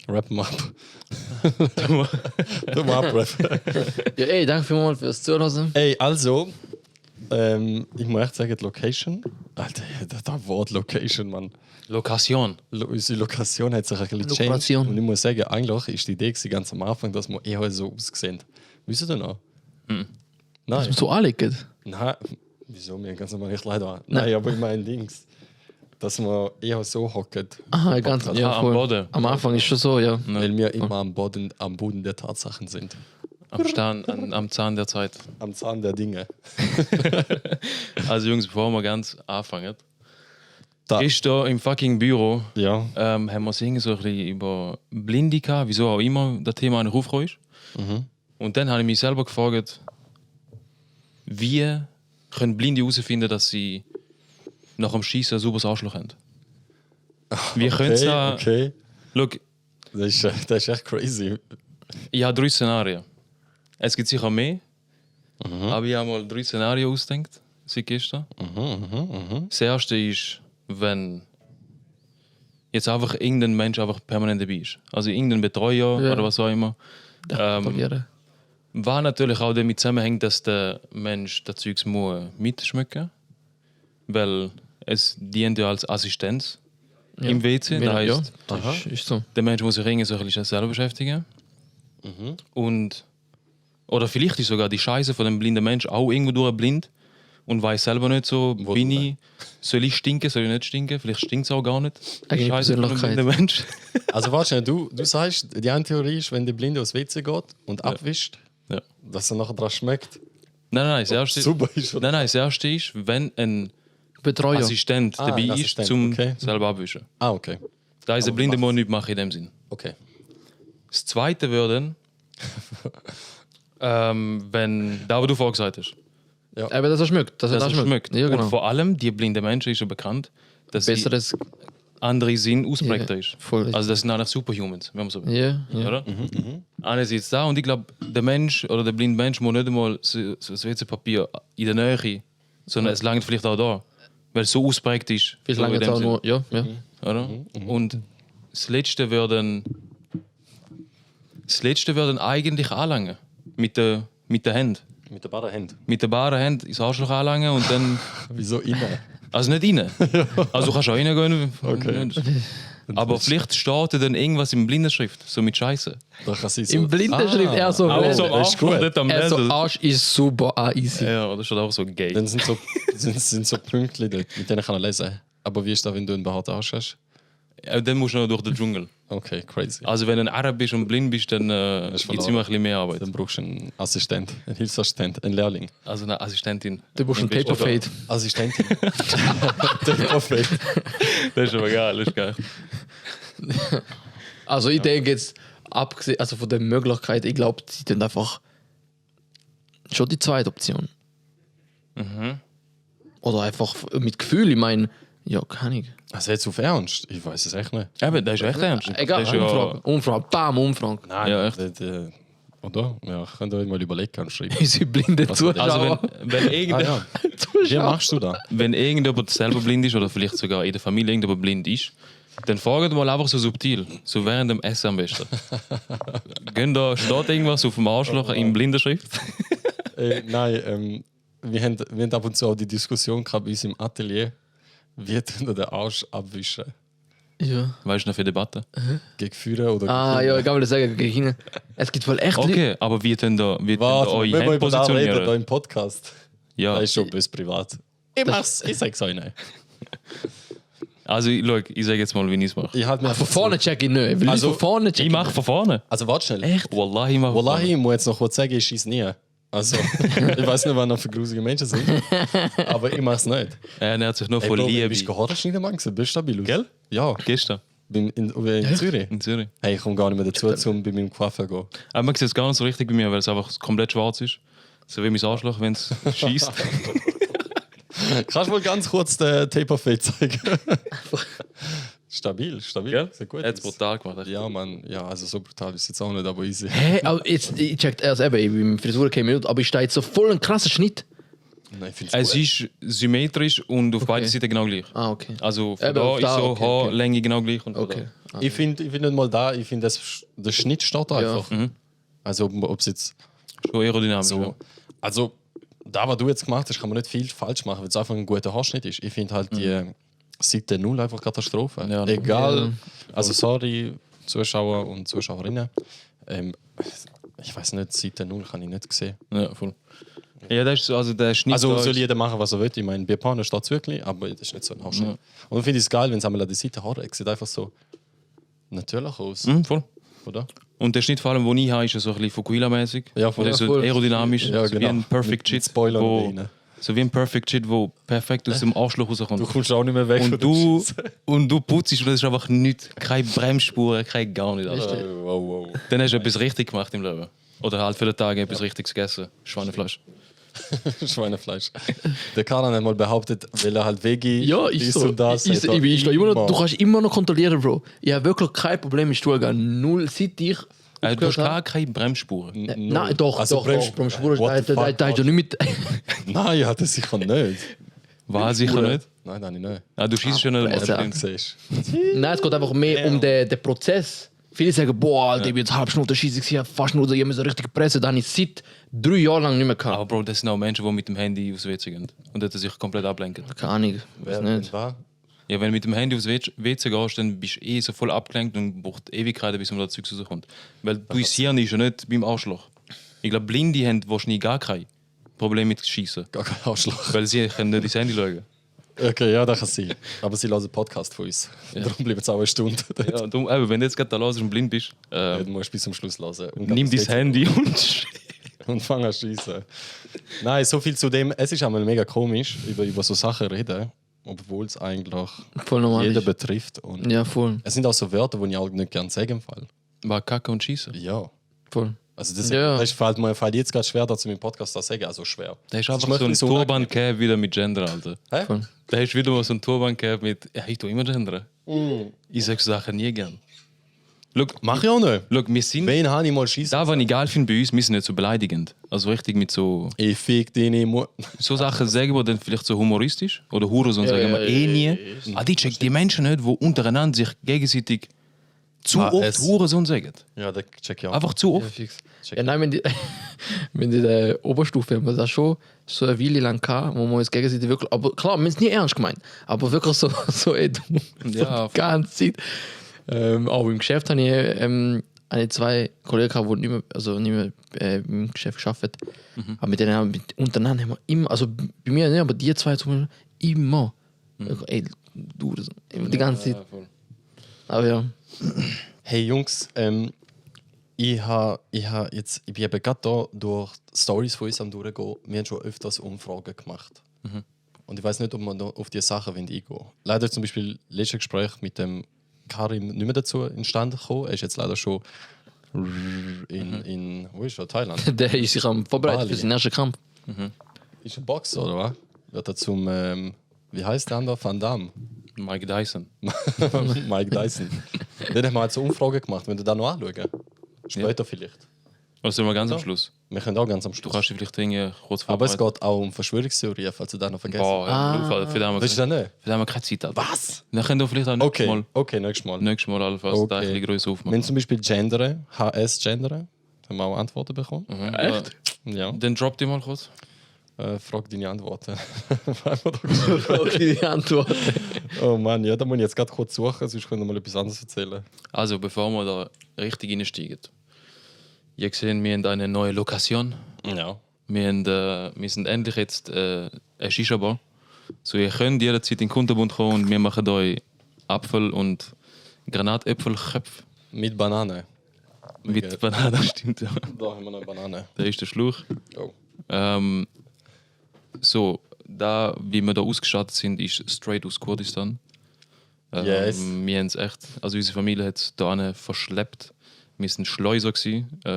Rap mal ab. Du mal abrappen. Ja, ey, danke vielmals fürs Zuhören. Ey, also, ich muss echt sagen, die Location. Alter, das Wort Location, Mann. Lokation. Unsere Lokation hat sich ein bisschen Lokation. changed. Und ich muss sagen, eigentlich ist die Idee ganz am Anfang, dass wir eher so aussehen. Wisst ihr noch? Dass Nein. wir so anlegen. Nein. Wieso? Wir haben ganz normal nicht leider. Nein, aber ich meine Dings. Dass wir eher so hocken. Aha, ganz ja, am voll. Boden. Am Anfang ist schon so, ja. Weil wir immer am Boden der Tatsachen sind. Am Zahn der Zeit. Am Zahn der Dinge. Also Jungs, bevor wir ganz anfangen. Da. Gestern im fucking Büro Ja. haben wir so ein bisschen über Blinde gehabt, wieso auch immer das Thema eigentlich aufgekommen ist. Und dann habe ich mich selber gefragt, wie können Blinde herausfinden, dass sie nach dem Schießen ein sauberes Arschloch haben? Wie können sie da... Okay. Schau, Das ist echt crazy. ich habe 3 Szenarien. Es gibt sicher mehr, aber ich habe mal 3 Szenarien ausgedacht, seit gestern. Das erste ist, wenn jetzt einfach irgendein Mensch einfach permanent dabei ist. Also irgendein Betreuer Ja. oder was auch immer. Probieren. Was natürlich auch damit zusammenhängt, dass der Mensch das Zeugs muss mitschmecken, weil es dient ja als Assistenz im WC. Das heisst, ja, das ist so. der Mensch muss sich irgendwie so ein bisschen selber beschäftigen. Und, oder vielleicht ist sogar die Scheiße von dem blinden Mensch auch irgendwo durch blind und weiß selber nicht so, bin ich, soll ich stinken, soll ich nicht stinken? Vielleicht stinkt es auch gar nicht. Die Eigene Scheiße von dem Persönlichkeit. blinden Mensch. Also warte schnell, du sagst, die eine Theorie ist, wenn der Blinde aufs WC geht und abwischt, Ja. dass er nachher dran schmeckt. Nein, das erste, Super ist, oder? nein, das erste ist, wenn ein Betreuer. Assistent Ah, dabei ein ist, Assistent, zum okay. selber abwischen. Ah, okay. Da ist der blinde Mann nicht machen in dem Sinn. Okay. Das zweite würde, wenn da, was du vorher gesagt hast, Aber dass er schmeckt. Dass er dass das er schmeckt. Ja, genau. Und vor allem, die blinden Menschen ist ja bekannt, dass sie Besseres. andere Sinn ausprägter Ja, ist. voll. Also das sind eigentlich Superhumans, wenn man so will. Ja, ja. Oder? Einer sitzt da und ich glaube, der Mensch oder der blinde Mensch muss nicht einmal so das WC-Papier in der Nähe, sondern es langt vielleicht auch da. Weil es so ausprägt ist. Wie so lange in jetzt dem auch Sinn. nur. Ja, ja. Oder? Und das letzte würden eigentlich anlangen. Mit der Hand. Mit der baren Hand. Mit der baren Hand ins Arschloch anlangen und dann. Wieso innen? Also nicht rein. Also du kannst auch reingehen. Okay. Aber vielleicht steht dann irgendwas im Blindenschrift, so mit Scheiße. Da kann sie so... Im Blindenschrift eher so. Auch so am das ist gut. Anfang dort am Er so, Lesen. Arsch ist super easy. Ja, oder steht auch so gay. Dann sind so Pünktchen dort, mit denen kann er lesen. Aber wie ist das, wenn du einen behaarten Arsch hast? Ja, dann musst du noch durch den Dschungel. Okay, crazy. Also wenn du ein Arab bist und blind bist, dann ist gibt es verloren. immer ein bisschen mehr Arbeit. Dann brauchst du einen Assistent, einen Hilfsassistent, einen Lehrling. Also eine Assistentin. Du brauchst einen Paper Fade. Assistentin. Der Prophet. Das ist aber geil, das ist geil. Also ich denke jetzt, abgesehen also von der Möglichkeit, ich glaube, sie sind einfach schon die zweite Option. Oder einfach mit Gefühl, ich meine, ja, keine Ahnung. Also jetzt auf Ernst? Ich weiß es echt nicht. Eben, das ist echt ernst. Egal, Das ist Umfrage, Umfrage, bam, Umfrage. Nein, Ja, echt. Oder? Ja, ich könnte euch mal überlegen und schreiben. Unsere blinde Also Zuschauer. wenn irgendjemand, Wie machst du das? wenn irgendjemand selber blind ist oder vielleicht sogar in der Familie irgendjemand blind ist, dann fragt mal einfach so subtil, so während dem Essen am besten. Steht irgendwas auf dem Arschloch in Blindenschrift? Nein, wir haben ab und zu auch die Diskussion gehabt bei uns im Atelier, wie tun wir den Arsch abwischen? Ja. Weißt du noch für Debatte? Gegen Führer oder Ah, gegen ja, ich kann mal sagen, gegen ihn. Es gibt wohl echt Okay, aber wie tun da Warte, eure wenn wir Hände über das reden, da positionieren? im Podcast, Ja, das ist schon bös privat. Ich sag's euch nicht. also ich sage jetzt mal, wie ich es mache. Ich halt mir Von vorne check ich nicht. Weil Also, von vorne check Ich mache von vorne. Also warte schnell. Echt? Wallahi, ich mache von Wallahi, ich muss jetzt noch kurz sagen, ich schieße nie. Also, ich weiß nicht, wann noch für grusige Menschen sind. Aber ich mach's nicht. vorne. Er ernährt sich nur Ey, von Bro, Liebe. bist du Haare schneiden, Mann? Bist du stabil aus? Gell? Ja, Gestern in Zürich. in Zürich. Hey, ich komme gar nicht mehr dazu, um bei meinem Coiffeur zu gehen. Aber man sieht es gar nicht so richtig bei mir, weil es einfach komplett schwarz ist. So wie mein Arschloch, wenn es schießt. Kannst du mal ganz kurz den Tape-Fade zeigen? Stabil. Gell? Sehr gut. Er hat es brutal gemacht. echt. Ja, Mann. Ja, also so brutal ist es jetzt auch nicht, aber easy. Hä, aber jetzt, ich checkt erst eben, ich bin Frisur keine Minute, aber ich stehe jetzt so voll ein krasser Schnitt. Nein, ich find's Es gut. ist symmetrisch und auf beiden Seiten genau gleich. Ah, okay. Also von Eben, da auf ist da, so okay, Haarlänge genau gleich. Und von Okay. da. Ich finde nicht mal da, ich finde, der Schnitt steht einfach. Also, ob es jetzt Schon aerodynamisch. so. Ja. Also, da, was du jetzt gemacht hast, kann man nicht viel falsch machen, weil es einfach ein guter Haarschnitt ist. Ich finde halt die Seite 0 einfach Katastrophe. Ja. Egal, also sorry, Zuschauer und Zuschauerinnen. Ich weiß nicht, Seite 0 kann ich nicht sehen. Ja, voll. Ja, das ist so, also der Schnitt. Also da soll ist, jeder machen, was er will. Ich meine, bei Panen steht es wirklich, aber das ist nicht so ein Haarschnitt. Ja. Und ich finde es geil, wenn es einmal an die Seite Haare sieht einfach so natürlich aus, voll. oder? Und der Schnitt vor allem, den ich habe, ist so ein bisschen Fukuhila-mäßig. Ja, voll. Der ist Ja, so voll. aerodynamisch. Ja, so wie genau. ein Perfect Mit Shit. Spoiler wo, rein. so wie ein Perfect Shit, wo perfekt aus dem Arschloch rauskommt. Du kommst auch nicht mehr weg von Und dem du, Scheiß. und du putzt und das ist einfach nichts. Keine Bremsspuren, kein gar nicht. Alter. Wow. Dann hast du etwas richtig gemacht im Leben. Oder halt viele Tage etwas Richtiges gegessen. Schweinefleisch. Schweinefleisch. Der Karan hat mal behauptet, weil er halt Veggie Ja, ist ist so. und das. Ist, hat er ich immer noch, immer- du kannst immer noch kontrollieren, Bro. Ich habe wirklich kein Problem mit Stuhlgang. Null, seit ich Du hast aufgehört habe. gar keine Bremsspuren. Nein, doch, Also doch. Brems- Bremsspur, What the da fuck, ist ja nicht mit. Nein, hat er sicher nicht. War sicher nicht. Nein, nein, nicht. Ah, du schießt schon nicht. besser. mal. Du siehst. Nein, es geht einfach mehr um den Prozess. Viele sagen, boah, Alter, ich bin jetzt halb Stunde schieße, ich habe fast nur, ich habe so richtig gepresst. Das habe ich seit 3 Jahren lang nicht mehr gehabt. Aber Bro, das sind auch Menschen, die mit dem Handy aufs WC gehen. Und das sich komplett ablenken. Keine Ahnung, weiß Wer nicht. war? Ja, wenn du mit dem Handy aufs WC gehst, dann bist du so voll abgelenkt und braucht Ewigkeiten, bis man da Zeug rauskommt. Weil du Hirn ist ja nicht beim Arschloch. Ich glaube, Blinde haben wahrscheinlich gar kein Problem mit Schießen. Gar kein Arschloch. Weil sie können nicht ins Handy schauen. Okay, ja, das kann sein. Aber sie hören Podcast von uns. Darum bleiben es auch eine Stunde. Ja, und darum, eben, wenn du jetzt gerade da hörst und blind bist, Du musst bis zum Schluss hören. Und nimm das dein geht- Handy und und fang an zu schießen. Nein, so viel zu dem. Es ist einmal mega komisch, über so Sachen reden, obwohl es eigentlich Voll normal. jeder ist. betrifft. Und Ja, voll. es sind auch so Wörter, die ich auch nicht gerne sage im Fall. war Kacke und Schießen. Ja. Voll. Also das, Ja. das fällt mir jetzt gerade schwer, dazu im Podcast zu sagen. Also schwer. Der ist Das einfach mir so ein bisschen Turban gehabt wieder mit Gender, Alter. Hä? Voll. Der ist wieder mal so ein Turban gehabt mit, ja, ich tue immer Gender. Ich sag so Sachen nie gern. Look, Mach ich auch nicht. look, wir sind, Wen habe ich mal schießen? da, was ich geil finde bei uns, wir sind nicht so beleidigend. Also richtig mit so Ich fick deine so Sachen sagen wir dann vielleicht so humoristisch oder Hurensohn sagen wir eh nie. Aber die checken die Menschen nicht, die untereinander sich gegenseitig zu oft es- Hurensohn sagen. Ja, das check ich auch. Einfach zu Ja, oft. fix. Ja, nein, wenn die, wenn die der Oberstufe haben wir das schon so eine Weile lang gehabt, wo wir uns gegenseitig wirklich, aber klar, wir haben es nie ernst gemeint, aber wirklich so dumm. Ja. So die ganze Zeit. Auch im Geschäft habe ich 2 Kollegen gehabt, die nicht mehr im Geschäft gearbeitet haben. Aber mit denen haben wir untereinander haben wir immer, also bei mir nicht, aber die 2 zum Beispiel, immer. Ey, du, das, die ganze Zeit. Aber ja. Hey Jungs, ich bin eben gerade da durch die Stories von uns am Durchgehen. Wir haben schon öfters Umfragen gemacht. Und ich weiß nicht, ob man da auf diese Sachen eingehen wollen. Leider zum Beispiel letztes Gespräch mit dem Karim nicht mehr dazu entstanden gekommen. Er ist jetzt leider schon in wo ist er? Thailand. Der ist sich am Vorbereiten Bali. für seinen ersten Kampf. Ist ein Boxer, oder was? Wird er zum, wie heißt der andere? Van Damme. Mike Dyson. Mike Dyson. Den haben wir halt so Umfragen gemacht, wenn du da noch anschauen. Später vielleicht. Was sind wir ganz am So. Schluss? Wir können auch ganz am Du Schluss. kannst dich vielleicht Dinge kurz Aber es vorbereiten. geht auch um Verschwörungstheorien, falls du das noch vergessen hast. Boah, ja, für den haben wir Das ist keine- ja nicht. für den haben wir keine Zeit. Alter. Was? Dann können wir vielleicht auch Okay, nächstes Mal. nächstes Mal allenfalls da ein Okay. bisschen größer Wir aufmachen. haben zum Beispiel Gendere, HS-Gendere. Haben wir auch Antworten bekommen. Echt? Ja. Dann drop die mal kurz. Frag deine Antworten. Okay, die Antwort. Oh Mann, ja, da muss ich jetzt gerade kurz suchen, sonst können wir mal etwas anderes erzählen. Also, bevor wir da richtig reinsteigen. Ihr gesehen, wir haben eine neue Lokation. Ja. Wir sind endlich jetzt eine Shisha-Bar. So, ihr könnt jederzeit in den Kundenbund kommen und wir machen euch Apfel- und Granatäpfelköpfe Mit Banane. mit Okay. Bananen, stimmt ja. Da haben wir eine Banane. Da ist der Schluch. Oh. So, da, wie wir da ausgestattet sind, ist straight aus Kurdistan. Yes. Wir haben es echt, also unsere Familie hat es da verschleppt. Wir waren Schleuser gewesen. Wir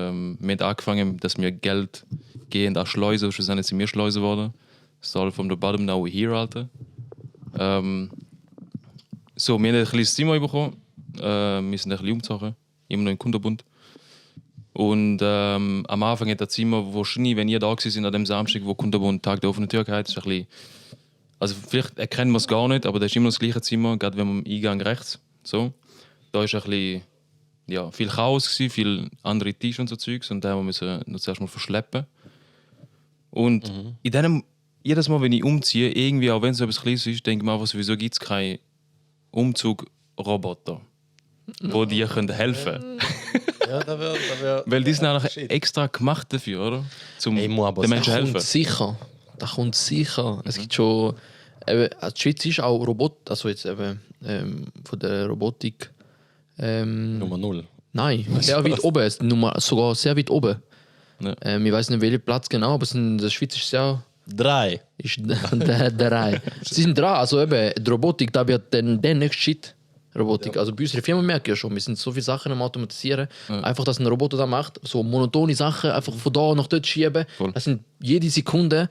haben angefangen, dass wir Geld gehen an Schleuser, schlussendlich sind wir Schleuser geworden. So from the bottom now we're here, Alter. So, wir haben ein kleines Zimmer bekommen. Wir sind ein bisschen umgezogen, immer noch im Kundenbund. Und am Anfang hat das Zimmer wahrscheinlich, wenn ihr da sind an dem Samstag, wo Kunterbund Tag der offenen Tür gehabt, ist ein bisschen, also vielleicht erkennen wir es gar nicht, aber das ist immer das gleiche Zimmer, gerade wenn man am Eingang rechts, so. Da ist ein bisschen, ja, viel Chaos gewesen, viel andere Tische und so Zeugs und da müssen wir noch zuerst mal verschleppen. Und in dem, jedes Mal, wenn ich umziehe, irgendwie, auch wenn es etwas Kleines ist, denke ich mir einfach, wieso gibt es keinen Umzugroboter, wo die können helfen können. Ja, da wär, Weil die sind eigentlich extra gemacht dafür, oder? Zum Ey, muss aber den Menschen Kommt helfen. sicher. Das kommt sicher. Es gibt schon. Eben, die Schweiz ist auch also jetzt eben von der Robotik. Nummer 0. Nein, sehr weit oben. Sogar sehr weit oben. Ja. Ich weiß nicht, welchen Platz genau, aber in der Schweiz ist sehr. 3. Ist der Reihe. Sie sind dran, also eben, die Robotik, da wird dann der nächste Shit. Robotik. Also bei unserer Firma merke ich ja schon, wir sind so viele Sachen am Automatisieren. Einfach, dass ein Roboter das macht, so monotone Sachen, einfach von da nach dort schieben. Voll. Das sind jede Sekunde,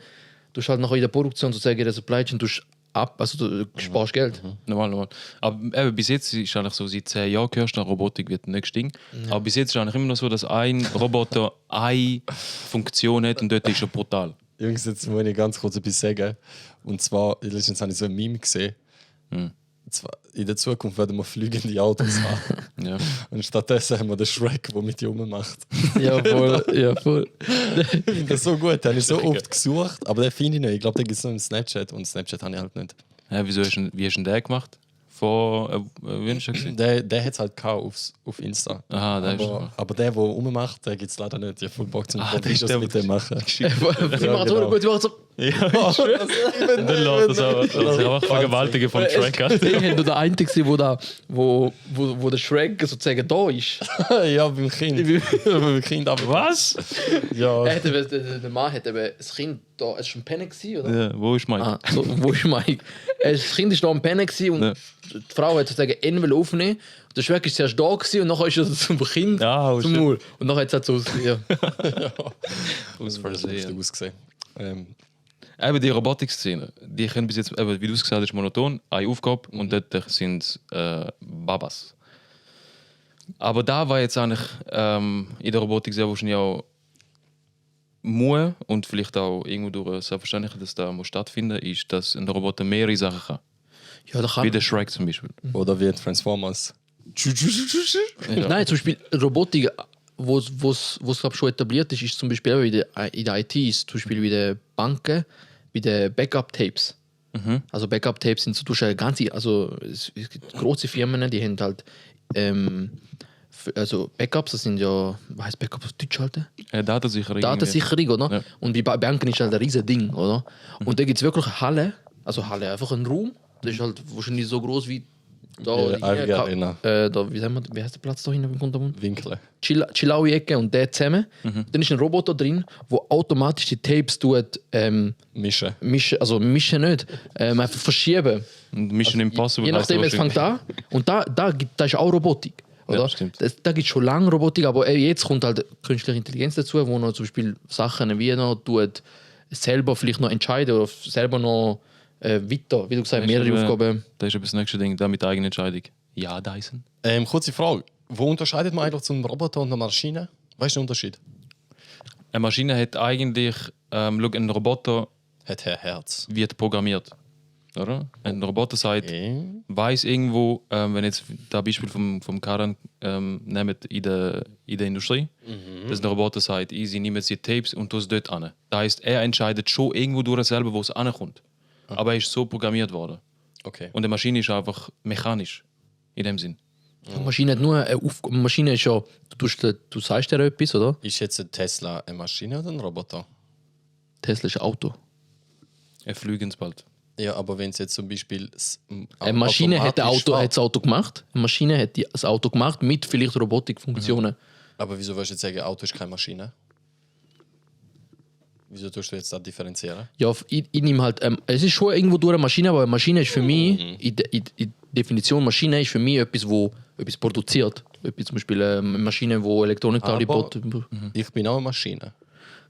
du hast halt nachher in der Produktion sozusagen in der Supply Chain, du ab, also du sparst Geld. Normal. Aber eben, bis jetzt ist eigentlich so, seit 10 Jahren hörst du, Robotik wird nicht stehen. Aber bis jetzt ist eigentlich immer noch so, dass ein Roboter eine Funktion hat und dort ist er brutal. Jungs, jetzt muss ich ganz kurz etwas sagen. Und zwar, letztens habe ich so ein Meme gesehen. Zwar, in der Zukunft werden wir fliegende Autos haben. Ja. Und stattdessen haben wir den Shrek, der mit dir rummacht. Ja, voll. Ja, voll. Ich finde das so gut, den habe ich so oft gesucht. Aber den finde ich nicht. Ich glaube, den gibt es nur im Snapchat. Und Snapchat habe ich halt nicht. Ja, wie hast du den gemacht? Vor, wie hast du gesehen? Der hat es halt gehabt auf Insta. Aha, der ist aber der rummacht, den gibt es leider nicht. Ich habe voll Bock zum der ist Videos der, mit dem machen. Die machen so gut, die machen so. Ja, ich schwöre. Und dann lädt das auch. Das ist einfach Vergewaltigen vom Tracker. Ich habe nur den einen gesehen, wo der Shrek sozusagen da ist. Ja, beim Kind. Beim Kind, aber Was? ja. Der Mann hat eben das Kind da, es war ein Penner gewesen, oder? Ja, wo ist Mike? Ah, so, wo ist Mike? Das Kind war da am Penner gewesen und Ja. die Frau hat sozusagen ihn aufnehmen. Der Shrek war zuerst da gewesen und nachher ist er zum Kind Ja, zum shit. Maul. Und nachher hat es halt so ausgesehen. Das war lustig ausgesehen. Eben die Robotik-Szene, die können bis jetzt, eben, wie du es gesagt hast, monoton, eine Aufgabe und dort sind Babas. Aber da war jetzt eigentlich in der Robotik sehr wahrscheinlich auch muss und vielleicht auch irgendwo durch selbstverständlich, dass da muss stattfinden, ist, dass ein Roboter mehrere Sachen kann. Ja, da kann Wie der Shrek zum Beispiel. Oder wie Transformers. Ja. Nein, zum Beispiel Robotik, wo es glaube schon etabliert ist, ist zum Beispiel auch in der IT, ist zum Beispiel wie der Banken, wie der Backup-Tapes. Also Backup-Tapes sind so, du hast eine ganze, also es gibt große Firmen, die haben halt also Backups, das sind ja, was heißt Backup auf Deutsch halt? Datensicherung. Datensicherung, oder? Ja. Und bei Banken ist halt ein riesen Ding, oder? Und da gibt es wirklich eine Halle, einfach einen Raum, der ist halt wahrscheinlich so groß wie da, Ivy Arena. da wie heißt der Platz da hinten im Hintergrund? Winkle. Chilaui Ecke und der zusammen. Dann ist ein Roboter drin, der automatisch die Tapes tut, Mischen. mischen nicht, einfach verschieben. Und Mission Impossible Je heisst nachdem, aber es fängt an. Und da ist auch Robotik. Oder? Ja, stimmt. Da gibt es schon lange Robotik, aber jetzt kommt halt künstliche Intelligenz dazu, wo noch zum Beispiel Sachen wie noch tut, selber vielleicht noch entscheiden oder selber noch weiter, wie du gesagt hast, mehrere Aufgaben. Das ist eben das nächste Ding, da mit der eigenen Entscheidung. Ja, Dyson. Kurze Frage. Wo unterscheidet man eigentlich zum Roboter und einer Maschine? Weißt du den Unterschied? Eine Maschine hat eigentlich, ein Roboter Hat Herr Herz. wird programmiert. Oder? Ein Roboter sagt, weiß irgendwo, wenn jetzt das Beispiel vom Karan nehmen in der Industrie, dass der Roboter sagt, easy, nimm jetzt die Tapes und tu es dort an. Das heisst, er entscheidet schon irgendwo durch selber, wo es ankommt. Aber er ist so programmiert worden. Okay. Und die Maschine ist einfach mechanisch. In dem Sinn. Die Maschine hat nur eine Aufgabe. Maschine ist ja, du sagst dir etwas, oder? Ist jetzt ein Tesla eine Maschine oder ein Roboter? Tesla ist ein Auto. Er fliegt bald. Ja, aber wenn es jetzt zum Beispiel. Eine Maschine hat automatisch das Auto gemacht. Eine Maschine hat das Auto gemacht mit vielleicht Robotikfunktionen. Aber wieso willst du jetzt sagen, Auto ist keine Maschine? Wieso tust du jetzt da differenzieren? Ja, ich nehme halt, es ist schon irgendwo durch eine Maschine, aber eine Maschine ist für mich, in Definition Maschine ist für mich etwas, wo etwas produziert. Etwas, zum Beispiel eine Maschine, die Elektronik Aber- baut. Ich bin auch eine Maschine.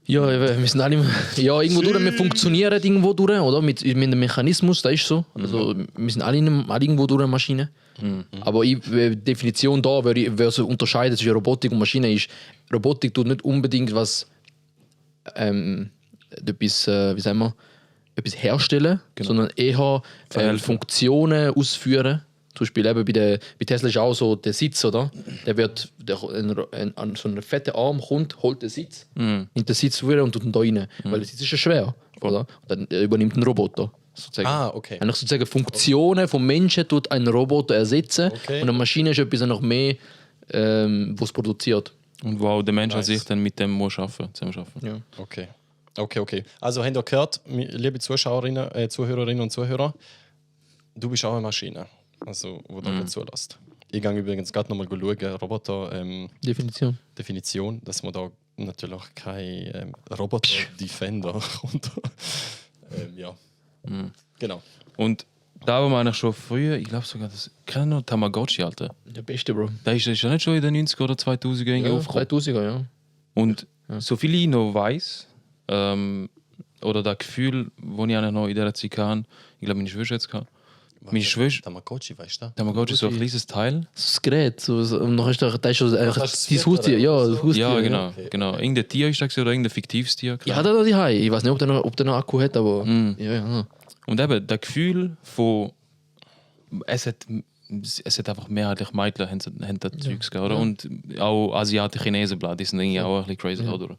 Ja, wir sind alle ja, irgendwo durch, wir funktionieren irgendwo durch, oder? Mit dem Mechanismus, das ist so. Also, wir sind alle irgendwo durch eine Maschine. Aber die Definition da, wer so unterscheidet zwischen Robotik und Maschine ist, Robotik tut nicht unbedingt was etwas, wie sagen wir, etwas herstellen, sondern eher Funktionen ausführen. Zum Beispiel eben bei Tesla ist auch so der Sitz, oder? Der wird an so einen fetten Arm kommt, holt den Sitz, nimmt den Sitz vor und tut ihn da rein. Weil der Sitz ist ja schwer, oder? Und dann übernimmt ein Roboter. Sozusagen. Okay. Eigentlich sozusagen Funktionen vom Menschen tut ein Roboter ersetzen und eine Maschine ist etwas noch mehr, was produziert. Und wo auch der Mensch an sich dann mit dem muss zusammen arbeiten. Ja. Okay. Also habt ihr gehört, liebe Zuhörerinnen und Zuhörer, du bist auch eine Maschine, also wo du nicht zulässt. Ich gehe übrigens gerade nochmal schauen, Definition, dass man da natürlich kein Roboter-Defender kommt. Ja. Genau. Und da war man eigentlich schon früher, ich glaube sogar, das kann noch Tamagotchi, Alter. Der Beste, Bro. Da ist ja nicht schon in den 90er oder 2000er Ja, aufgekommen. 2000er, ja. Und so viel ich noch weiß, oder das Gefühl, das ich eigentlich noch in dieser Zeit hatte, ich glaube, meine Schwester jetzt hatte. Meine Schwester, Tamagotchi, weißt du? Tamagotchi ist so ein kleines Teil. So das Gerät. Und dann ist da schon dein das Haustier. Ja, das Haustier. Ja, genau. genau. Irgendein Tier ist das oder irgendein fiktives Tier. Ja, hat er da die Hai. Ich weiß nicht, ob der noch Akku hat, aber. Ja. Und eben, das Gefühl von. Es hat einfach mehrheitlich Mädchen haben das Zeugs gehabt, oder? Und auch asiatische Chinesen, die sind irgendwie auch ein bisschen crazy, oder?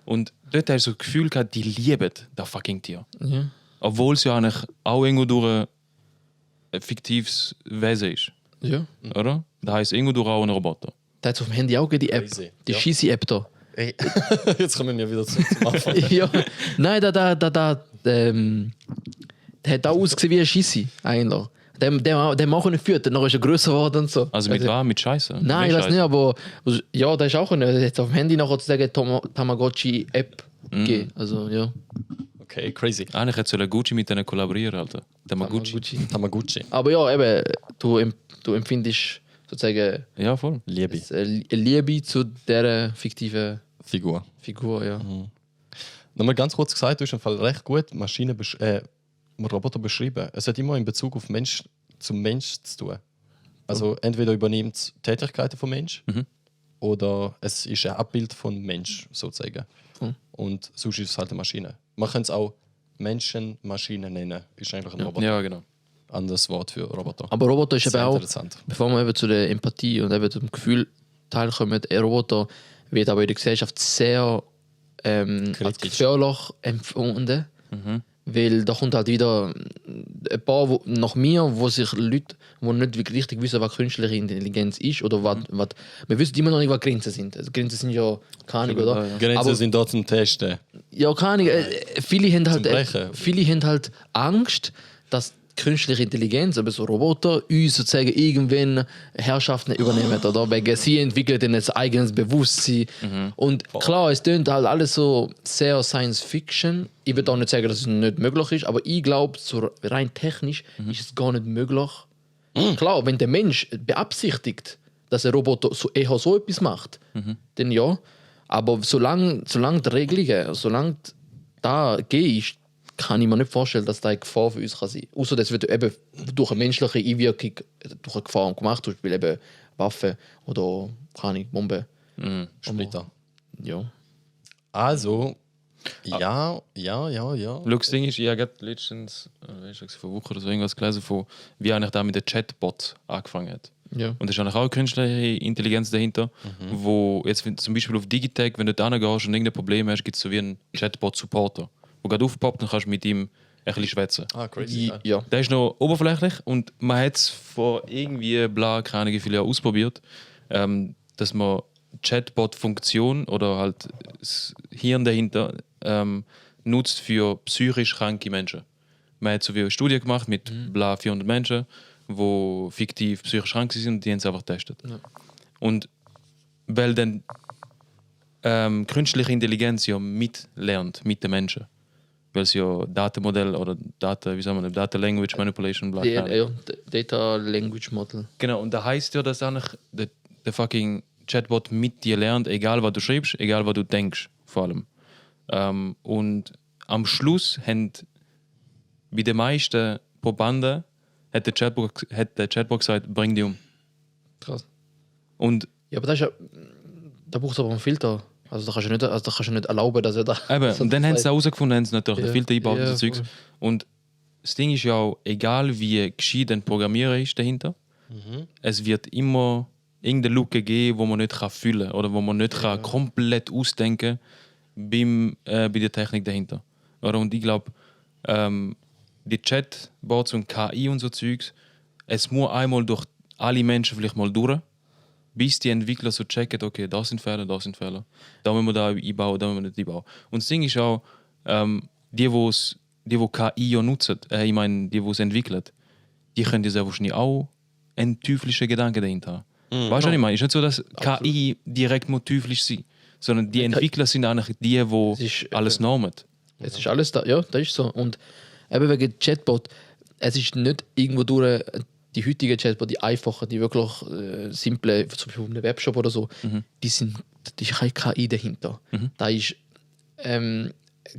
Und dort hast du so das Gefühl gehabt, die lieben das fucking Tier. Ja. Obwohl es ja eigentlich auch irgendwo durch ein fiktives Wesen ist. Ja. Oder? Das heisst irgendwo durch auch ein Roboter. Da hat auf dem Handy auch die App. Crazy. Die Ja. Schieße-App da. Hey. Jetzt kommen wir wieder zum Anfang. Ja. Nein, der hat auch ausgesehen wie ein Schieße, eigentlich. Der auch nicht führt, dann ist er grösser geworden und so. Also mit was? Mit Scheiße? Nein, ich weiß nicht, aber ja, der ist auch jetzt auf dem Handy noch sozusagen Tamagotchi-App gegeben. Also, ja. Okay, crazy. Eigentlich hätte soll Gucci mit denen kollaborieren, Alter. Tamagotchi. Tamagotchi. Aber ja, eben, du empfindest sozusagen Ja, voll. Liebe. eine Liebe zu dieser fiktiven Figur. Figur, ja. Nochmal ganz kurz gesagt, du hast im Fall recht gut Roboter beschrieben. Es hat immer in Bezug auf Mensch zum Mensch zu tun. Also entweder übernimmt es Tätigkeiten vom Mensch oder es ist ein Abbild von Mensch sozusagen. Und sonst ist es halt eine Maschine. Man kann es auch Menschenmaschine nennen. Ist eigentlich ein Roboter. Ja, genau. Anderes Wort für Roboter. Aber Roboter ist eben Sehr auch, interessant. bevor wir eben zu der Empathie und eben zum Gefühl teilkommen, ein Roboter wird aber in der Gesellschaft sehr als gefährlich empfunden. Weil da kommt halt wieder ein paar nach mir, wo sich Leute, die nicht wirklich richtig wissen, was künstliche Intelligenz ist oder was. Wir wissen immer noch nicht, was Grenzen sind. Also Grenzen sind ja keine Ahnung, oder? Grenzen Aber- sind dort zum Testen. Ja, keine Ahnung. Viele haben halt, Brechen. viele haben halt Angst, dass künstliche Intelligenz, aber so Roboter, uns sozusagen irgendwann Herrschaften übernehmen, oder? Weil sie entwickeln dann ein eigenes Bewusstsein. Und klar, es klingt halt alles so sehr Science Fiction. Ich würde auch nicht sagen, dass es nicht möglich ist, aber ich glaube, so rein technisch ist es gar nicht möglich. Klar, wenn der Mensch beabsichtigt, dass ein Roboter eher so etwas macht, dann ja. Aber solange die Regelungen, solange da ist, kann ich mir nicht vorstellen, dass das eine Gefahr für uns kann sein kann. Außer das wird eben durch eine menschliche Einwirkung durch eine Gefahr gemacht, zum Beispiel eben Waffen oder keine Ahnung, Bomben. Splitter. Ja. Also, ja. Schau, das Ding ist, ich habe letztens, vor Wochen oder so irgendwas gelesen, von, wie eigentlich da mit dem Chatbot angefangen hat. Ja. Und da ist eigentlich auch eine künstliche Intelligenz dahinter, wo jetzt zum Beispiel auf Digitech, wenn du da hingehst und irgendein Problem hast, gibt es so wie einen Chatbot-Supporter, der gerade aufpoppt und kannst mit ihm ein bisschen schwätzen. Crazy. Ja. Der ist noch oberflächlich und man hat es vor irgendwie keine Ahnung, wie viele Jahren ausprobiert, dass man Chatbot-Funktion oder halt das Hirn dahinter nutzt für psychisch kranke Menschen. Man hat so wie eine Studie gemacht mit 400 Menschen, die fiktiv psychisch krank sind und die haben es einfach getestet. Ja. Und weil dann künstliche Intelligenz ja mitlernt mit den Menschen, weil es ja Datenmodell oder Data Language Manipulation bla bla. Ja, Data Language Model. Genau, und da heißt ja, dass eigentlich der fucking Chatbot mit dir lernt, egal was du schreibst, egal was du denkst, vor allem. Und am Schluss haben bei den meisten Probanden hat der Chatbot gesagt, bring die um. Krass. Und Ja, aber das ist ja. Da brauchst du aber einen Filter. Also da kannst du nicht erlauben, dass er da. eben, und dann haben sie herausgefunden, haben sie natürlich den Filter eingebaut und so ja, Zeugs. voll. Und das Ding ist ja auch, egal wie gescheit ein Programmierer ist dahinter, es wird immer irgendeine Lücke geben, wo man nicht füllen kann oder wo man nicht komplett ausdenken kann bei der Technik dahinter. Oder? Und ich glaube, die Chatbots und KI und so Zeugs, es muss einmal durch alle Menschen vielleicht mal durch, bis die Entwickler so checken, okay, da sind Fehler, da müssen wir da einbauen, da müssen wir nicht einbauen. Und das Ding ist auch, die KI ja nutzen, ich meine, die es entwickeln, die können ja sehr wahrscheinlich auch einen teuflischen Gedanken dahinter haben. Weißt du, was ich meine? Es ist nicht so, dass KI direkt mal teuflisch sein, sondern die Entwickler sind eigentlich die alles normen. Es ist alles da, ja, das ist so. Und eben wegen Chatbot, es ist nicht irgendwo durch die heutigen Chatbot, die einfachen, die wirklich simple, zum Beispiel einem Webshop oder so, die ist keine KI dahinter. Da ist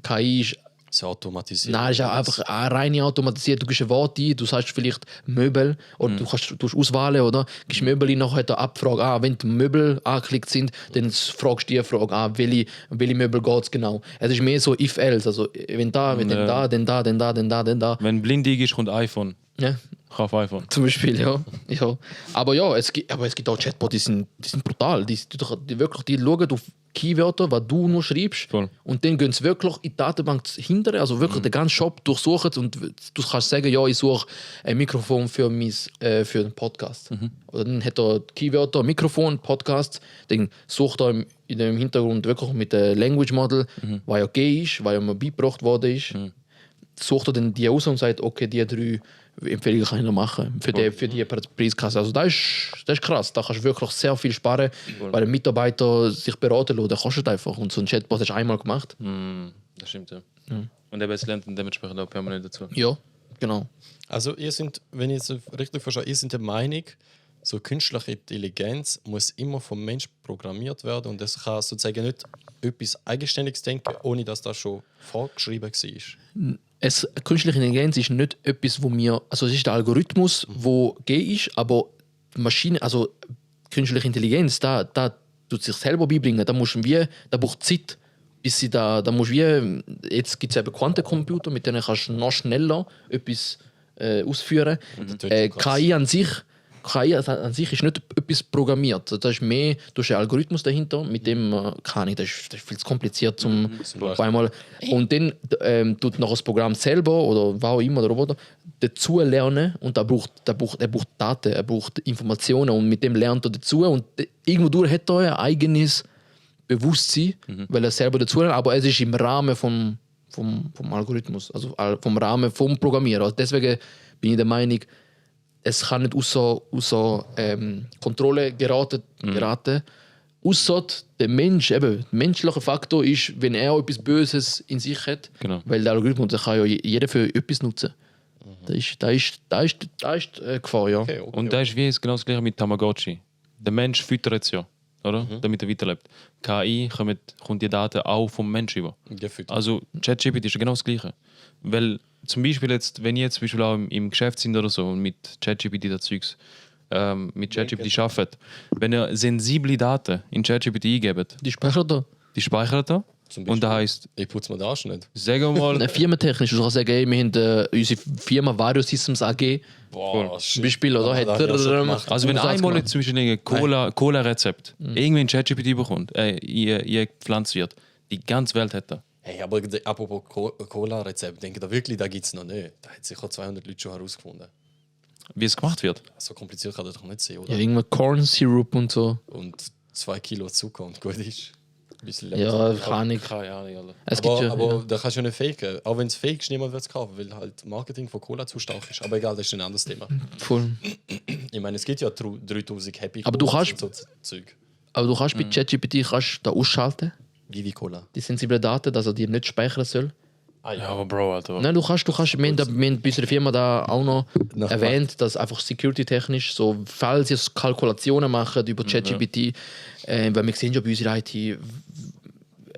KI ist So automatisiert. nein, es ist einfach eine reine automatisiert. Du gibst ein Wort ein, du sagst vielleicht Möbel oder du tust auswählen, oder? Gibst Möbel ein, nachher hat er Abfrage. Wenn die Möbel angeklickt sind, dann fragst du die Frage, welche Möbel geht es genau. Es ist mehr so if-else, also wenn da, wenn dann da. Wenn blind ist, kommt iPhone. Ja, Kauf iPhone. zum Beispiel, ja. Aber ja, es gibt auch Chatbots, die sind brutal. Die schauen auf Keywörter, was du nur schreibst. Voll. Und dann gehen sie wirklich in die Datenbank hinterher, also wirklich den ganzen Shop durchsuchen und du kannst sagen, ja, ich suche ein Mikrofon für den Podcast. Oder dann hat er Keywörter, Mikrofon, Podcast, dann sucht er in dem Hintergrund wirklich mit dem Language Model, was ja gay ist, was ja mal beigebracht worden ist. Sucht er dann die aus und sagt, okay, die 3 Empfehlungen kann ich noch machen für die Preiskasse. Also das ist krass. Da kannst du wirklich sehr viel sparen, weil der Mitarbeiter sich beraten lässt. Der kostet einfach. Und so ein Chatbot hast du einmal gemacht. Das stimmt, ja. Und der lernt dann dementsprechend auch permanent dazu. Ja, genau. Also ihr sind, wenn ich es richtig verstehe, ihr seid der Meinung, so künstliche Intelligenz muss immer vom Mensch programmiert werden und es kann sozusagen nicht etwas Eigenständiges denken, ohne dass das schon vorgeschrieben war. Künstliche Intelligenz ist nicht etwas, wo wir, also es ist der Algorithmus, wo gay ist, aber die Maschine, also künstliche Intelligenz, da tut sich selber beibringen, da braucht Zeit, bis sie da musst wie, jetzt gibt es eben Quantencomputer, mit denen kannst du noch schneller etwas ausführen. KI an sich ist nicht etwas programmiert. Das ist mehr, du hast einen Algorithmus dahinter, mit dem kann ich, das ist viel zu kompliziert zum einmal. Und dann tut noch das Programm selber oder was auch immer der Roboter dazu lernen und er braucht Daten, er braucht Informationen und mit dem lernt er dazu und irgendwo hat er ein eigenes Bewusstsein, weil er selber dazu lernt, aber es ist im Rahmen vom Algorithmus, also vom Rahmen vom Programmierer. Also deswegen bin ich der Meinung, es kann nicht außer Kontrolle geraten. Außer der Mensch, eben, der menschliche Faktor ist, wenn er etwas Böses in sich hat, Genau. weil der Algorithmus der kann ja jeder für etwas nutzen. Da ist Gefahr, ja. Okay. Und da ist wie genau das gleiche mit Tamagotchi. Der Mensch füttert es ja, oder? Damit er weiterlebt. KI kommt die Daten auch vom Menschen über. Gefüttert. Also ChatGPT ist ja genau das gleiche. Weil zum Beispiel jetzt, wenn ihr jetzt zum Beispiel auch im Geschäft sind oder so und mit ChatGPT das Zeugs mit ChatGPT arbeitet, wenn ihr sensible Daten in ChatGPT eingebt, Die speichert er. die speichert er Zum und da heisst, Ich putze mir den Arsch nicht. sagen wir mal, Firmentechnisch, du kannst sagen, ey, wir haben unsere Firma Vario Systems AG Boah, zum Beispiel, oder? Ah, das hab ich auch schon gemacht. also wenn Umsatz einmal gemacht. jetzt zum Beispiel ein Cola-Rezept irgendwie in ChatGPT bekommt, ihr gepflanzt wird, die ganze Welt hätte. Hey, aber apropos Cola-Rezept, denke da wirklich, da gibt es noch nicht. Da hat sicher 200 Leute schon herausgefunden. Wie es gemacht wird. So kompliziert kann das doch nicht sein, oder? Ja, irgendwann Corn Syrup und so. Und 2 Kilo Zucker und gut ist. Ein bisschen Ja, kann ich. Keine Ahnung, Alter. Es gibt ja, aber da kannst du ja nicht faken. Auch wenn es fake ist, niemand wird es kaufen, weil halt Marketing von Cola zu stark ist. Aber egal, das ist ein anderes Thema. voll. Ich meine, es gibt ja 3000 Happy Aber du Colas kannst- und so Zeug. Aber du kannst bei ChatGPT da ausschalten, Vivi Cola. die sensiblen Daten, dass er die nicht speichern soll. Ah Ja, aber Bro, Alter. Nein, wir haben bei unserer Firma da auch noch Nach- erwähnt, dass einfach security-technisch, so, falls ihr Kalkulationen macht über ChatGPT, weil wir sehen ja bei unserer IT,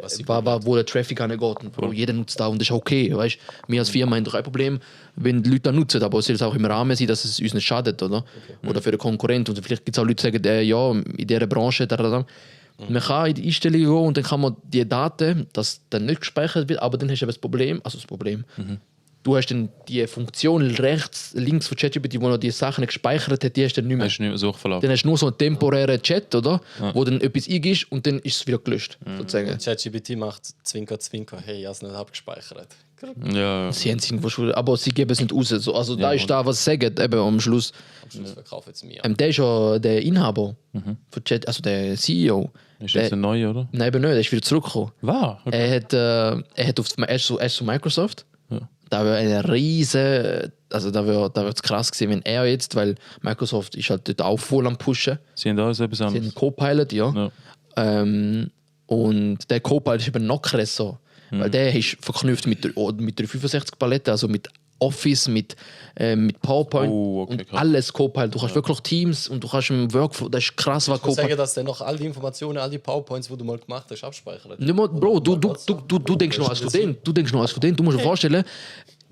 wo der Traffic angeht. Und Bro, jeder nutzt da und das ist okay. Weißt? Wir als Firma haben doch kein Problem, wenn die Leute das nutzen, aber es soll auch im Rahmen sein, dass es uns nicht schadet, oder? Oder für den Konkurrent. Und vielleicht gibt es auch Leute, die sagen, ja, in dieser Branche, man kann in die Einstellungen gehen und dann kann man die Daten, dass dann nicht gespeichert wird, aber dann hast du eben das Problem. Du hast dann die Funktion links von ChatGPT, wo noch die Sachen gespeichert hat, die hast du dann nicht mehr. Hast du nicht mehr Suchverlauf. Dann hast du nur so einen temporären Chat, oder? Wo dann etwas eingibst und dann ist es wieder gelöscht. Sozusagen. ChatGPT macht Zwinker, Zwinker, hey, ich habe es nicht abgespeichert. Ja. Sie haben es irgendwo schon, aber sie geben es nicht raus. So, also da ist da, was sie sagen, eben am Schluss. Am Schluss verkaufen es mir. Der ist ja der Inhaber von Chat, also der CEO. Ist jetzt ein neuer, oder? Nein, eben nicht, er ist wieder zurückgekommen. Wow. Okay. Er hat er ist so Microsoft. Ja. Da wäre eine riese, also da wird es krass gewesen, wenn er jetzt, weil Microsoft ist halt dort auch voll am Pushen. Sie haben da etwas Sie haben einen anderes. Copilot, ja. Und der Copilot ist eben noch krasser, weil der ist verknüpft mit der 65-Palette, also mit Office, mit PowerPoint Okay, und krass. alles Copilot. Du kannst wirklich Teams und du kannst im Workflow, das ist krass, was Ich muss sagen, Copilot... dass der noch all die Informationen, all die PowerPoints, die du mal gemacht hast, abspeichert. Nicht mal, Bro, du denkst noch als Student. Du musst dir vorstellen,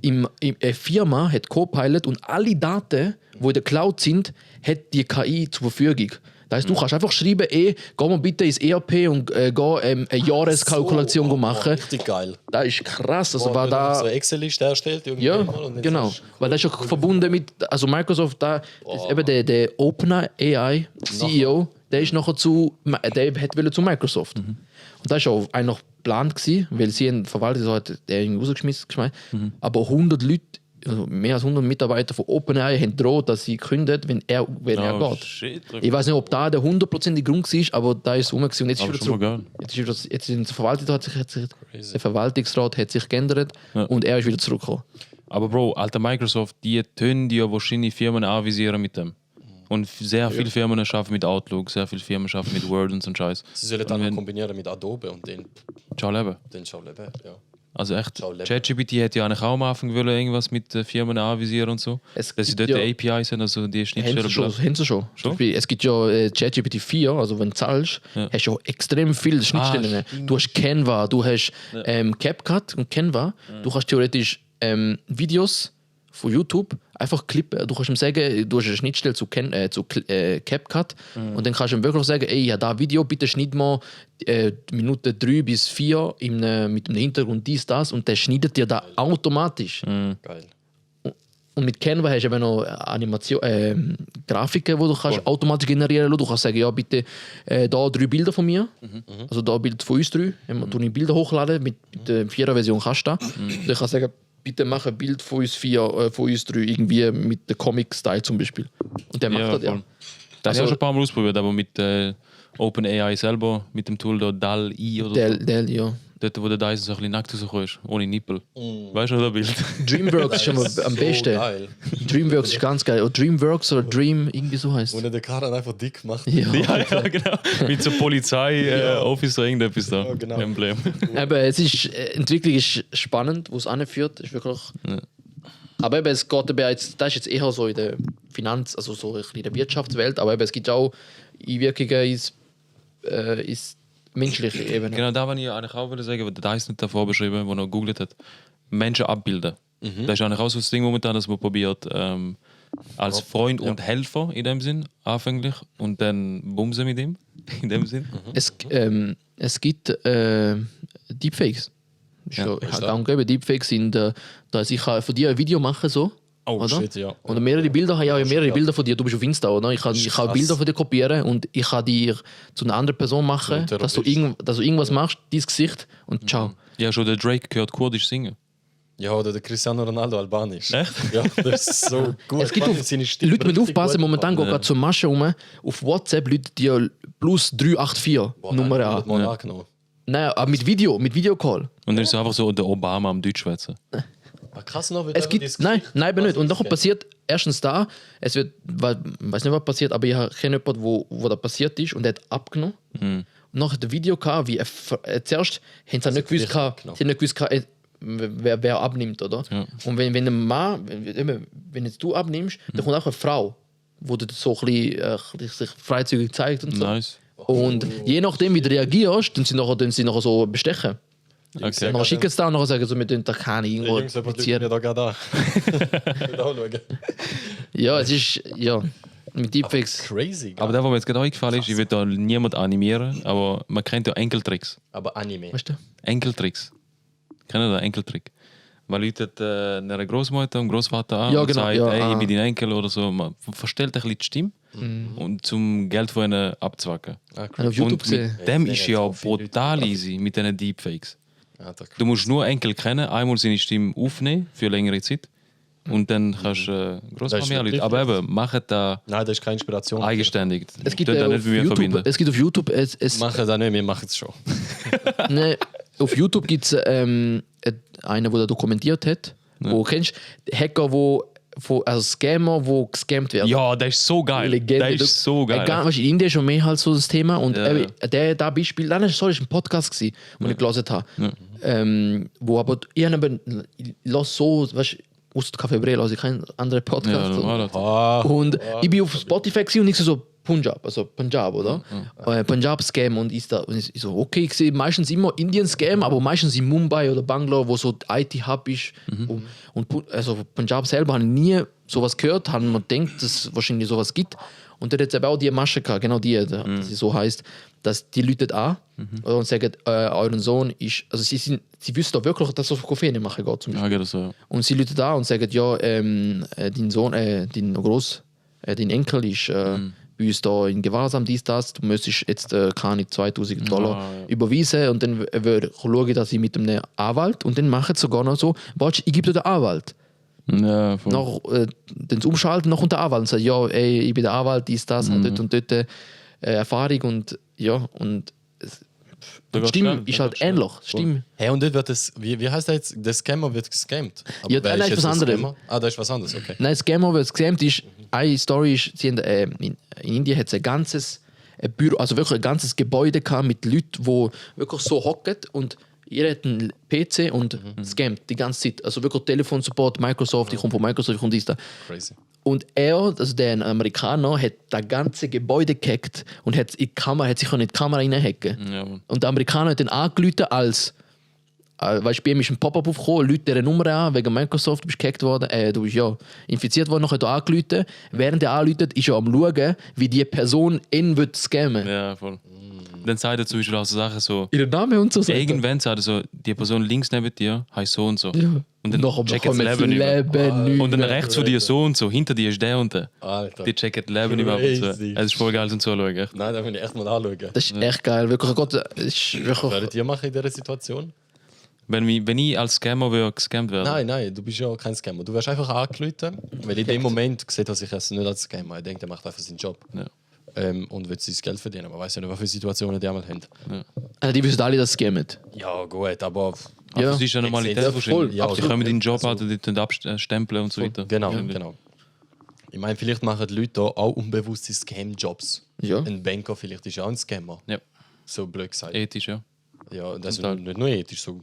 eine Firma hat Copilot und alle Daten, die in der Cloud sind, hat die KI zur Verfügung. Das heißt, du kannst einfach schreiben, geh mal bitte ins ERP und geh eine Jahreskalkulation machen. Richtig geil. Das ist krass. Also Boah, war wenn er so da, eine Excel-Liste erstellt, ja, mal, und dann genau. sagst du, Weil das ist ja verbunden mit, also Microsoft, da, das ist eben der OpenAI CEO, der ist nachher der wollte zu Microsoft. Und das war auch eigentlich geplant gewesen, weil sie einen Verwalter so hat, der ihn rausgeschmissen. Aber 100 Leute, also mehr als 100 Mitarbeiter von OpenAI haben droht, dass sie kündet, wenn er geht. Shit. Ich weiß nicht, ob da der 100% Grund war, aber da ist es rum gewesen. Und jetzt ist Aber wieder schon mal zurück. geil. Jetzt ist der Verwaltungsrat hat sich geändert und er ist wieder zurückgekommen. Aber Bro, alter Microsoft, die tönen ja wahrscheinlich Firmen anvisieren mit dem. Und sehr viele Firmen arbeiten mit Outlook, sehr viele Firmen arbeiten mit Word und so Scheiß. Sie sollen dann noch kombinieren mit Adobe und Ciao Leben. den schau leben. Ja. Also echt, Ciao Leben. ChatGPT hätte ja eigentlich auch am Anfang wollen, irgendwas mit Firmen anvisieren und so. Es Dass sie gibt dort ja- APIs haben, also die Schnittstellen. Haben sie schon. Zum Beispiel, es gibt ja ChatGPT 4, also wenn du zahlst, hast du ja extrem viele Schnittstellen. Du hast Canva, du hast CapCut und Canva. Du kannst theoretisch Videos von YouTube einfach klippen. Du kannst ihm sagen, du hast eine Schnittstelle zu CapCut und dann kannst du ihm wirklich sagen, ey, ja, da Video, bitte schneid mal Minuten 3 bis 4 mit dem Hintergrund das und der schneidet dir da automatisch. Geil. Und mit Canva hast du eben noch Grafiken, die du kannst automatisch generieren kannst. Du kannst sagen, ja, bitte da 3 Bilder von mir. Also da Bild von uns 3. Du ich Bilder hochladen, mit der 4er Version kannst du das. Dann kannst du sagen, bitte mach ein Bild von uns 4, von uns 3, irgendwie mit dem Comic-Style zum Beispiel. Und der macht das, ja. voll. Das habe ich auch schon ein paar Mal ausprobiert, aber mit OpenAI selber, mit dem Tool da DALL-E oder so. Ja. Dort, wo der Dyson so ein bisschen nackt rauskommt, ohne Nippel. Weißt du, das Bild? Dreamworks ist schon mal am besten. Geil. Dreamworks ist ganz geil. Oder Dreamworks oder Dream, irgendwie so heißt Und es. der Karan einfach dick macht. Ja. ja, genau. Mit so Polizei-Officer, irgendetwas da. Ja, genau. Emblem. Aber es ist, Entwicklung ist spannend, wo es anführt, ist wirklich. Aber eben, es geht eben jetzt, das ist jetzt eher so in der Finanz-, also so ein bisschen in der Wirtschaftswelt, aber eben, es gibt auch Einwirkungen ins menschliche Ebene. Genau, da wollte ich eigentlich auch sagen, weil der Dyson hat davor beschrieben, wo er gegoogelt hat, Menschen abbilden. Das ist eigentlich auch so das Ding momentan, dass man probiert, als Freund und Helfer in dem Sinn, anfänglich, und dann bumsen mit ihm, in dem Sinn. Es gibt Deepfakes. Ja, Ich habe gegeben, Deepfakes sind, dass ich kann von dir ein Video machen so. Oh oder? shit, ja. Und mehrere Bilder habe ich auch mehrere Bilder von dir. Du bist auf Insta, oder? Ich kann krass. Bilder von dir kopieren und ich kann dir zu einer anderen Person machen, So ein dass du, irgendwas machst, dein Gesicht und ciao. Ja, schon der Drake gehört kurdisch singen. Ja, oder der Cristiano Ronaldo albanisch. Echt? Ja, das ist so gut. Es gibt Mann, auf, seine Stimme Leute mit richtig aufpassen, gut momentan geht gemacht. gerade zur Masche rum. Auf WhatsApp Leute dir plus 384 Boah, Nummer nein, an. hat mal angenommen. Nein, aber mit Videocall. Und dann ist es einfach so der Obama am Deutschschwätzen. Ah, krass noch, wie Es gibt, nein, eben nicht. Und nachher passiert erstens da, es wird, ich weiß nicht, was passiert, aber ich kenne jemanden, wo das passiert ist und der hat abgenommen. Und nachher das Video gehabt, wie zuerst haben sie nicht gewusst, wer abnimmt, oder? Ja. Und wenn ein Mann, wenn jetzt du abnimmst, dann kommt auch eine Frau, wo das so ein bisschen, sich freizügig zeigt und so. Nice. Und je nachdem, wie du reagierst, dann sie nachher so bestechen. Okay. Dann schicken sie da und nachher sagen sie, wir tun da keine irgendwo Jungs, aber publizieren. mir da gerade an. Da schauen. Ja, es ist, ja, mit Deepfakes. Crazy. Aber der, was mir jetzt gerade eingefallen ist, ich will da niemand animieren, aber man kennt ja Enkeltricks. Aber Anime. Weißt du? Enkeltricks. Kennen ihr den Enkeltrick? Man läutet eine Großmutter und Großvater an Ja, und genau, sagt, ja, hey, ich bin dein Enkel oder so. Man verstellt ein bisschen die Stimme Mhm. und zum Geld von ihnen abzwacken. Habe ich auf YouTube Und gesehen. mit dem Ja, ist jetzt ja auch viele brutal easy mit diesen Deepfakes. Alter, Du musst nur Enkel kennen, einmal seine Stimme aufnehmen für längere Zeit und dann kannst du Das ist Großfamilie anrufen. wirklich Aber eben, machen da Nein, das ist keine Inspiration. eigenständig. Es gibt, Tun da auf nicht mit mir YouTube, verbinden. es gibt auf YouTube, Machen das nicht, wir machen es schon. ne, auf YouTube gibt es einen, der das dokumentiert hat. Wo kennst du Hacker, also Scammer, die gescammt werden? Ja, das ist so geil. Legende. Das ist so geil. Weißt, in Indien ist schon mehr halt so das Thema. Und Ja, der Beispiel, nein, das war ein Podcast, gewesen, den ich gelesen habe. Wo aber, ich lasse so, weißt du, aus Café Bre lasse ich keinen anderen Ja, Podcast. normal. Ah, Und ich bin auf Spotify gewesen und ich so Punjab, oder? Punjab-Scam und ist da. Und ich so, okay, ich sehe meistens immer Indien-Scam, aber meistens in Mumbai oder Bangalore, wo so IT-Hub ist. Also Punjab selber habe ich nie sowas gehört, haben man denkt, dass es wahrscheinlich sowas gibt. Und dort hat es aber auch die Masche gehabt, genau die, dass sie so heißt, dass die Leute an und sagen, euren Sohn ist, also sie wissen doch wirklich, dass er Koffein machen geht zum Beispiel. Ja, geht so. Und sie Leute da und sagen, ja, dein Sohn, dein Enkel ist bei uns da in Gewahrsam, dies, das, du müsstest jetzt keine $2000 Ja. überweisen und dann schaue ich, dass ich mit einem Anwalt und dann machen sie sogar noch so, warte, ich gebe dir den Anwalt. Ja, voll. Dann umschalten, noch unter Anwalt und sagen, ja, ey, ich bin der Anwalt, dies, das, und dort und dort Erfahrung und ja, und Da geht's Stimme schnell, ist da halt geht's schnell. ähnlich. Stimme. hey, und dort wird das, wie heißt das jetzt? Der Scammer wird gescammt. Aber Ja, wer nein, jetzt was der anderes. Scammer? Ah, das ist was anderes, okay. Nein, Scammer, was gescammt ist, eine Story ist, sie haben, in Indien hat es ein ganzes Büro, also wirklich ein ganzes Gebäude gehabt mit Leuten, die wirklich so hocken und jeder hat einen PC und scammt die ganze Zeit. Also wirklich Telefonsupport, Microsoft, ich komme von Microsoft, ich komme dies da. Crazy. Und er, also der Amerikaner, hat das ganze Gebäude gehackt und hat sich in die Kamera reinhacken. Ja, Mann. Und der Amerikaner hat dann angerufen als weißt du, bei ihm ist ein Pop-up aufgekommen, Leute diese Nummer an, wegen Microsoft, du bist gehackt worden, du bist ja infiziert worden, nachher hat er angerufen. Während er anruft, ist er am schauen, wie die Person ihn wird scammen. Ja, voll. Dann sagt er zum Beispiel auch so Sachen so, Ihren Namen und so. irgendwann sagt er so, die Person links neben dir heißt so und so. Ja. Und dann Nachher checkt das bekommen sie Leben nicht mehr. Leben nicht Und dann mehr. rechts von dir so und so, hinter dir ist der und der. Alter. Die checken das Leben nicht mehr ab und so. Crazy. Es ist voll geil zum Zuschauen, echt. Nein, da will ich echt mal anschauen. Das ist echt geil. Wirklich, Gott, das ist wirklich... Würdet ihr machen in dieser Situation? Wenn ich als Scammer würde gescammt werden. Nein, du bist ja kein Scammer. Du wirst einfach angerufen, weil in dem Moment sieht er sich es nicht als Scammer. Er denkt, er macht einfach seinen Job. Ja. Und will sein Geld verdienen. Man weiß ja nicht, was für Situationen die einmal haben. Also die wissen alle, dass es scammen. Ja, gut, aber. Aber Ja. es ist ja Normalität Ja, wahrscheinlich. voll. Ja, Aber die absolut. können den Job halten, die tun abstempeln und so weiter. Genau, Ja. genau. Ich meine, vielleicht machen die Leute da auch unbewusste Scam-Jobs. Ja. Ein Banker vielleicht ist auch ein Scammer. Ja. So blöd gesagt. Ethisch, ja. Ja, das ist Total. nicht nur ethisch. So,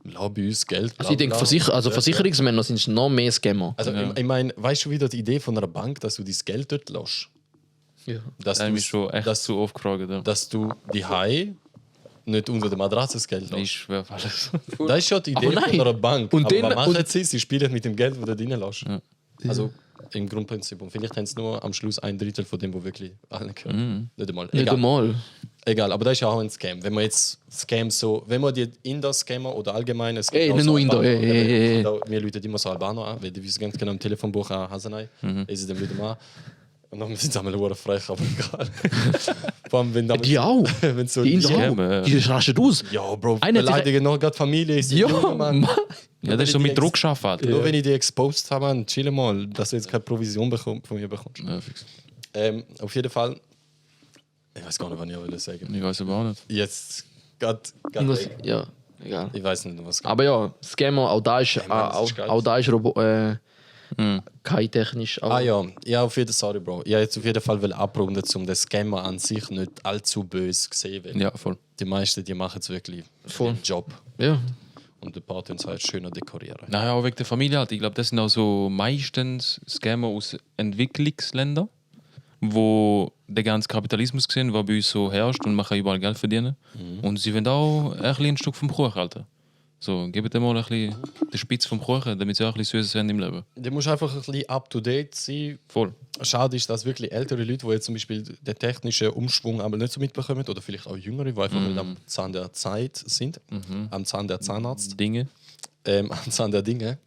lass bei uns Geld. Also ich denke, Versicherungsmänner sind noch mehr Scammer. Also, ich meine, weißt du wieder die Idee von einer Bank, dass du dein Geld dort lässt? Ja. Dass Das habe du, mich schon echt dass, zu oft gefragt. Ja. dass du die Hai nicht unter der Matratze das Geld lässt. Ich schwöre alles. Das ist schon die Idee Aber nein. von einer Bank. Und Aber dann- was machen und- sie? Sie spielen mit dem Geld, das du drin lässt. Also im Grundprinzip. Und vielleicht haben sie nur am Schluss ein Drittel von dem, wo wirklich allen gehört. Nicht einmal. Nicht Egal. einmal. Egal, aber das ist ja auch ein Scam. Wenn man jetzt Scams so, wenn man die Inder-Scammer oder allgemein, es gibt Ey, auch nicht so nur Inder, Albaner, wir Leute immer so Albaner an, weil die wissen ganz genau im Telefonbuch an Hasenei, lesen dann wieder mal. Und dann sind sie einmal nur frech, aber egal. Vor allem, wenn Die auch. wenn so Die Inder Ja, auch. aber- Die raschen aus. ja, Bro, Einer hat sich- beleidigen noch gerade Familie, ist Ja, Junge, Mann. Mann. Ja, das ist so mit Druck schaffen. Alter. Nur wenn ich die exposed habe, Mann, chill mal, dass du jetzt keine Provision von mir bekommst. Ja, fix. Auf jeden Fall, ich weiß gar nicht, was ich will sagen. Ich weiß aber auch nicht. Jetzt, grad Irgendwas- weg. Ja, egal. Ich weiß nicht, was. Aber ja, Scammer, auch da ist, Mann, das ist geil. auch da ist KI-technisch. Ah ja, ja, auf jeden Fall, sorry, Bro. Ich jetzt auf jeden Fall will abrunden, um den Scammer an sich nicht allzu böse zu sehen. Weil Ja, voll. die meisten, die machen es wirklich Voll. einen Job. Ja. Und der Part uns halt schöner dekorieren. Naja, auch wegen der Familie halt. Ich glaube, das sind auch so meistens Scammer aus Entwicklungsländern. wo der ganze Kapitalismus sehen, der bei uns so herrscht und man kann überall Geld verdienen. Und sie wollen auch ein bisschen ein Stück vom Kuchen halten. So, gebt dem mal ein bisschen den Spitz vom Kuchen, damit sie auch ein bisschen Süßes haben im Leben. Du musst einfach ein bisschen up-to-date sein. Voll. Schade ist, dass wirklich ältere Leute, die jetzt zum Beispiel den technischen Umschwung aber nicht so mitbekommen, oder vielleicht auch jüngere, die einfach nicht am Zahn der Zeit sind, am Zahn der Zahnarzt, Dinge. am Zahn der Dinge,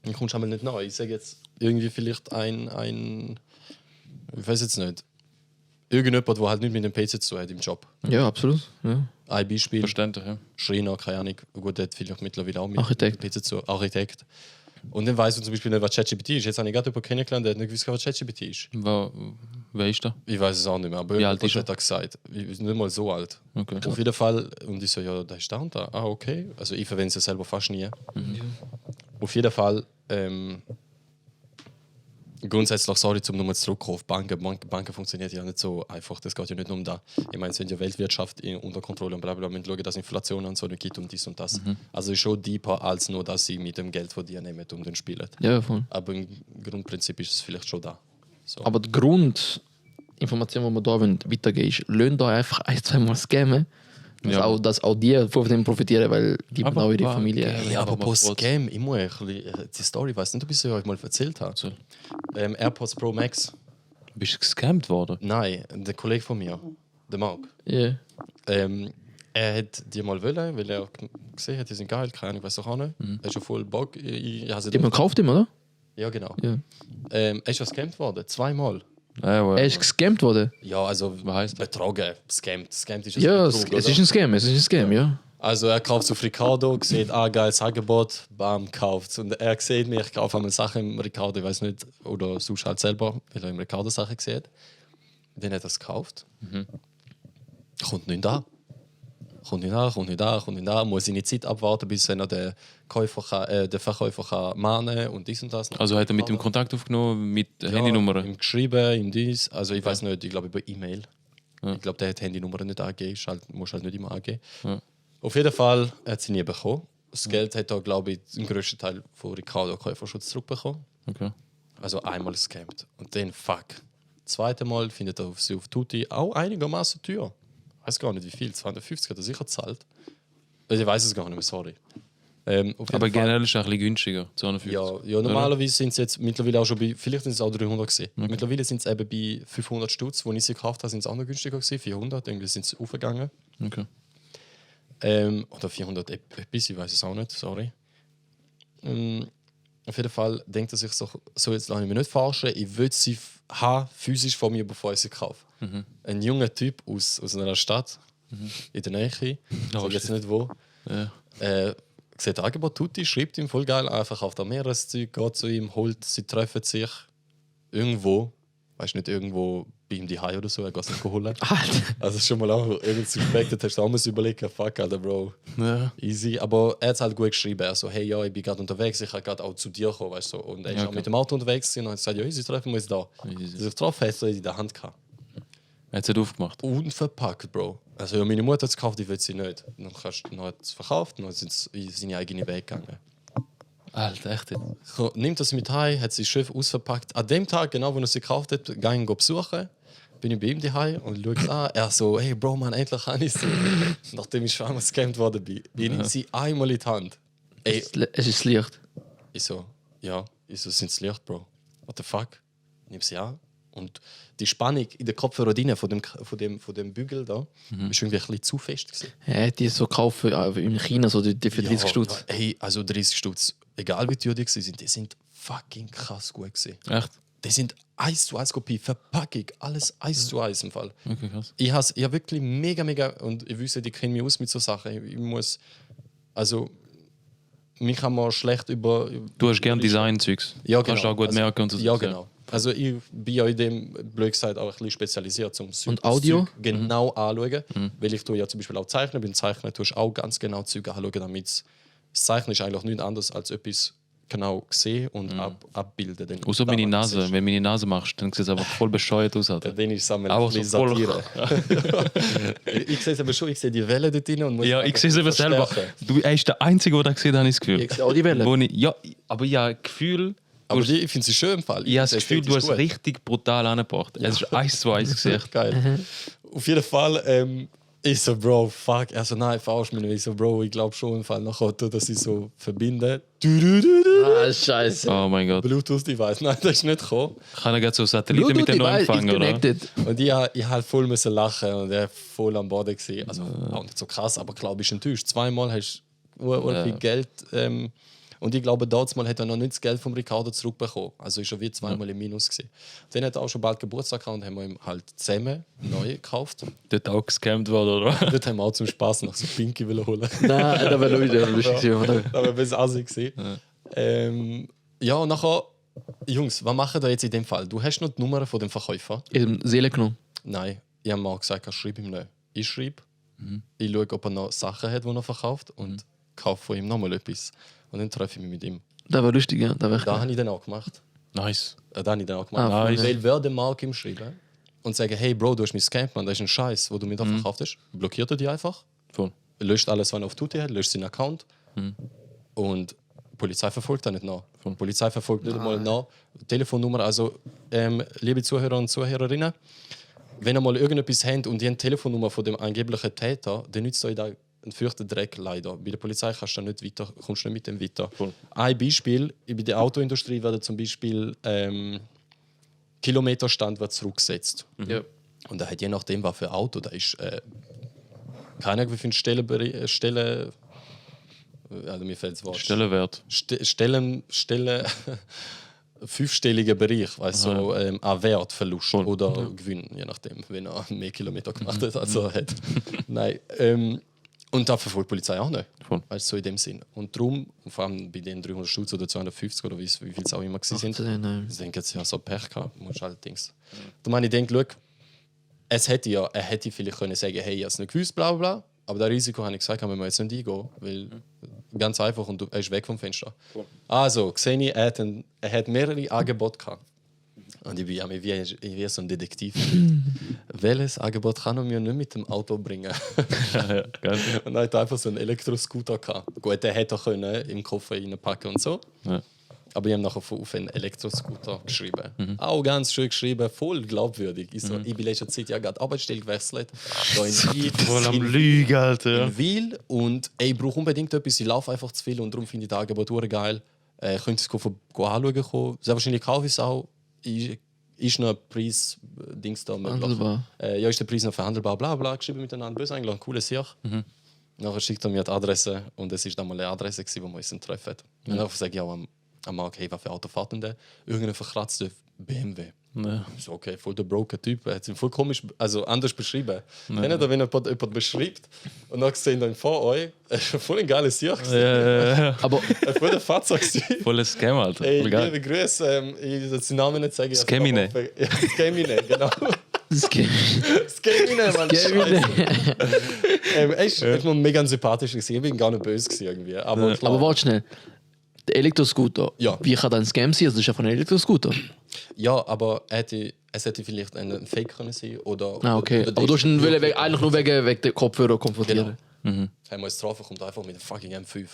dann kommst du aber nicht neu. Ich sage jetzt irgendwie vielleicht ein ich weiß jetzt nicht, irgendjemand, der halt nicht mit dem PC zu tun hat im Job. Ja, absolut. Ja. Ein Beispiel, Verständlich, ja. Schreiner, keine Ahnung, gut, der hat vielleicht mittlerweile auch mit Architekt. dem PC zu Architekt. Und dann weiss man zum Beispiel nicht, was ChatGPT ist. Jetzt habe ich gerade jemanden kennengelernt, der hat nicht gewusst, was ChatGPT ist. Wer ist da? Ich weiß es auch nicht mehr, aber Wie alt ist er? hat er gesagt. Ich bin nicht mal so alt. Okay. Auf jeden Fall, und ich so, ja, da ist da und da. Ah, okay. Also ich verwende es ja selber fast nie. Auf jeden Fall, grundsätzlich, sorry, zum nochmal zurückkommen auf Banken. Banken funktioniert ja nicht so einfach. Das geht ja nicht nur um da. Ich meine, es sind ja Weltwirtschaft unter Kontrolle und bla bla bla. Wir schauen, dass Inflation und so nicht gibt und dies und das. Also ist schon deeper als nur, dass sie mit dem Geld von dir nehmen und dann spielen. Ja, voll. Aber im Grundprinzip ist es vielleicht schon da. So. Aber die Grundinformation, die wir da weitergeben, ist, lasst da einfach ein, zweimal scammen. Dass auch die von dem profitieren, weil die Aber auch ihre war- Familie. Ja, Ja, aber apropos mal kurz. Scam, ich muss ein bisschen, die Story, weißt du nicht, ob ich sie euch mal erzählt habe. So. AirPods Pro Max. Bist du gescammt worden? Nein, der Kollege von mir, der Marc. Ja. Er hat die mal wollen, weil er gesehen hat, die sind geil, keine Ahnung, weiß auch nicht. Er ist schon voll Bock. Ich habe sie Die haben wir gekauft, oder? Ja, genau. Ja. Er ist ja gescammt worden, zweimal. Ja, Er ist gescammt worden. Ja, also Was heisst das? betrogen, scammt. Scammt ist Ja, Betrug, es oder? ist ein Scam, es ist ein Scam, ja. Also er kauft auf Ricardo, sieht, geiles Angebot, bam, kauft. Und er sieht mich, ich kaufe einmal Sachen im Ricardo, ich weiß nicht, oder suchst halt selber, weil er im Ricardo Sachen sieht. Dann hat er es gekauft. Kommt nicht da. Kommt nicht da, muss seine Zeit abwarten, bis er noch den Verkäufer kann mahnen und dies und das. Also hat er mit ihm Kontakt aufgenommen, mit Handynummer? Ihm geschrieben, ihm dies. Also ich weiß nicht, ich glaube über E-Mail. Ich glaube, der hat die Handynummer nicht angegeben, muss halt nicht immer angeben. Ja. Auf jeden Fall hat sie nie bekommen. Das Geld hat er, glaube ich, im grössten Teil von Ricardo Käuferschutz zurückbekommen. Okay. Also einmal gescammt. Und dann fuck. Zweite Mal findet er sie auf Tutti auch einigermaßen teuer. Ich weiß gar nicht wie viel, 250 hat er sicher gezahlt. Also ich weiß es gar nicht mehr, sorry. Auf jeden Aber Fall- generell ist es ein bisschen günstiger, 250. ja, normalerweise sind es jetzt mittlerweile auch schon bei, vielleicht sind es auch 300 gewesen. Mittlerweile sind es eben bei 500 Stutz, wo ich sie gekauft habe, sind es auch noch günstiger gewesen, 400, irgendwie sind sie aufgegangen. Okay. Oder 400 etwas, ich weiß es auch nicht, sorry. Auf jeden Fall denkt er sich so jetzt lasse ich mich nicht verarschen, ich will sie haben, physisch von mir, bevor ich sie kaufe. Ein junger Typ aus einer Stadt, in der Nähe, ich sage jetzt nicht wo, Ja. sieht das Angebot, Tutti, schreibt ihm voll geil, einfach auf der Meereszeug, geht zu ihm, holt, sie treffen sich irgendwo, weißt nicht irgendwo bei ihm die Hai oder so, er geht es nicht holen. Also schon mal auch irgendwie suspected, hast du auch mal überlegen, fuck, Alter, Bro, Ja. easy. Aber er hat halt gut geschrieben, er so, hey, ja, ich bin gerade unterwegs, ich kann gerade auch zu dir kommen, weißt du. Und er ist auch mit dem Auto unterwegs gewesen und hat gesagt, ja, easy, treffen wir uns da. Easy. Als ich getroffen hat, so in der Hand gehabt. Er hat es nicht aufgemacht. Unverpackt, Bro. Also ja, meine Mutter hat es gekauft, ich will sie nicht. Dann hat es verkauft und dann sind sie in seine eigene Weg gegangen. Alter, echt jetzt? Nimmt das mit heim, hat sie schön ausverpackt. An dem Tag, genau, wo er sie gekauft hat, gehe ich ihn besuchen. Bin ich bei ihm daheim und schaue es an. Er so, hey Bro, man, endlich habe ich sie. Nachdem ich schon einmal gescammt worden bin. Ich nehme sie einmal in die Hand. Ey, Es ist das Licht. ich so, ja. Ich so, sind es Licht, Bro? What the fuck? Ich nehme sie an. Und die Spannung in der Kopfhörer drin von dem Bügel da, ist irgendwie ein bisschen zu fest gewesen. Ja, die so kaufen in China, so die für 30 Stutz. Hey, also 30 Stutz. Egal wie teuer die sind, die sind fucking krass gut gewesen. Echt? Die sind 1:1 Kopie, Verpackung, alles 1:1 im Fall. Okay, krass. Ich habe wirklich mega, und ich wüsste, die kennen mich aus mit so Sachen. Ich muss, also, mich kann man schlecht über... Du hast gern Design-Zeugs. Ja, Kannst genau. du auch gut Also, merken und so. Ja, genau. Also ich bin ja in dem, blöd gesagt, auch ein bisschen spezialisiert, um Und Audio? Zeug genau anschauen. Weil ich tue ja zum Beispiel auch zeichnen. Beim Zeichnen tue ich auch ganz genau Zeug anschauen, damit das Zeichnen ist eigentlich nichts anderes als etwas genau sehen und abbilden. Dann Außer meine daran Nase. siehst. Wenn du meine Nase machst, dann sieht es einfach voll bescheuert aus. Alter. Dann ist es ein Aber bisschen so voll- Satire. Ich sehe es aber schon, ich sehe die Welle dort drin und muss Ja, ich sehe es eben selber. verstärken. Du bist der Einzige, der das gesehen hat, habe ich das Gefühl. Ich sehe auch die Welle. Ja, aber ja, Gefühl, Aber ich finde sie schön im Fall. Ich habe das Gefühl, du hast gut. richtig brutal angebracht. Es ist 1:1 gesehen. Geil. Auf jeden Fall, ich so, Bro, fuck. Er so, nein, verarsch mich nicht. Ich so, Bro, ich glaube schon im Fall nach Auto, dass ich so verbinde. Scheiße. Oh mein Gott. Bluetooth-Device. Nein, das ist nicht gekommen. Kann er so Satelliten mit dem neu empfangen, oder? connected. Und ich halt voll müssen lachen und er voll am Boden gewesen. Also auch nicht so krass, aber glaube ich enttäuscht. Zweimal hast du viel Geld. Und ich glaube, damals hat er noch nicht das Geld vom Ricardo zurückbekommen. Also ist er wie zweimal im Minus gewesen. Dann hat er auch schon bald Geburtstag gehabt und haben wir ihm halt zusammen neu gekauft. Dort auch gescammt worden, oder? Dort haben wir auch zum Spaß noch so Pinky holen. Nein, das wäre lustig. Das war ein bisschen assig gewesen. Ja, und nachher, Jungs, was machen wir jetzt in dem Fall? Du hast noch die Nummer von dem Verkäufer? Ich habe Seele genommen. Nein, ich habe mal gesagt, ich schreibe ihm nicht. Ich schreibe, ich schaue, ob er noch Sachen hat, die er verkauft und kaufe von ihm nochmal etwas. Und dann treffe ich mich mit ihm. Das war lustig, ja. Das Da habe ich dann auch gemacht. Nice. Weil würde Mark ihm schreiben und sagen, hey Bro, du hast mich scammt, man, das ist ein Scheiß, wo du mir da verkauft hast. Blockiert er die einfach. Voll. Löscht alles, was er auf Tutti hat, löscht seinen Account. Und die Polizei verfolgt er nicht nach. Die Polizei verfolgt nicht einmal nach. Telefonnummer, also liebe Zuhörer und Zuhörerinnen, wenn ihr mal irgendetwas habt und ihr habt die Telefonnummer von dem angeblichen Täter, dann nützt euch da einen fürchten Dreck leider. Bei der Polizei kommst du nicht mit dem weiter. Cool. Ein Beispiel, bei der Autoindustrie werden zum Beispiel Kilometerstand wird zurückgesetzt. Ja. Und da hat je nachdem, was für ein Auto, da ist keine Ahnung, wie viele Stelle also mir fällt das Wort. Stellenwert. Stellen fünfstelliger Bereich, weißt so an Wertverlust oder Gewinn, je nachdem, wenn er mehr Kilometer gemacht hat, als er hat. Nein. Und da verfolgt die Polizei auch nicht. Weißt so in dem Sinn. Und darum, vor allem bei den 300 Stutz oder 250 oder wie viel es auch immer gewesen sind, ich denke jetzt ja so Pech gehabt, musst halt Dings. Da meine ich, denke, er hätte vielleicht können sagen, hey, ich habe es nicht gewusst, bla bla bla. Aber das Risiko habe ich gesagt, können wir jetzt nicht eingehen, weil ganz einfach und er ist weg vom Fenster. Cool. Also, sehe ich, er hat mehrere Angebote gehabt. Und ich bin wie so ein Detektiv. Welches Angebot kann er mir nicht mit dem Auto bringen? Und er hat einfach so einen Elektroscooter gehabt. Gut, der hätte er können im Koffer reinpacken und so. Ja. Aber ich habe nachher auf einen Elektroscooter geschrieben. Auch ganz schön geschrieben, voll glaubwürdig. Ich bin in letzter Zeit ja gerade Arbeitsstelle gewechselt. Da in voll am Lügen, Alter. In Wil. Und ich brauche unbedingt etwas, ich laufe einfach zu viel und darum finde ich das Angebot geil. Könnt ihr es anschauen. Sehr wahrscheinlich kaufe ich es auch. Ist noch ein Preis-Dings da möglich. Ja, ist der Preis noch verhandelbar, bla bla, geschrieben miteinander, böse eigentlich, ein cooles Jahr. Nachher schickt er mir die Adresse und es war dann mal eine Adresse, wo wir uns treffen. Und dann sage ich auch am Markt, hey, was für Auto fährt denn der? Irgendein verkratzter BMW. Ja. So, okay, voll der Broker-Typ. Er hat ihn voll komisch, also anders beschrieben. Kennt ihr, wenn jemand beschreibt und dann sehen dann vor euch, voll ein geiles Jahr. Ja. Aber voll der Fahrzeug. Volles Scam, Alter. Ey, liebe Grüße, ich will den Namen nicht sagen. Scamine. Ja, Scamine, genau. Scamine, Mann. Ich war mega sympathisch gewesen. Ich bin gar nicht böse gewesen irgendwie. Aber warte schnell. Der Elektroscooter, wie kann das ein Scam sein? Das ist ja von einem Elektroscooter. Ja, aber es hätte vielleicht ein Fake können sein oder. Okay. Oder aber du hast ihn eigentlich nur wegen der Kopfhörer konfrontieren. Genau. Haben wir uns getroffen, kommt einfach mit dem fucking M5.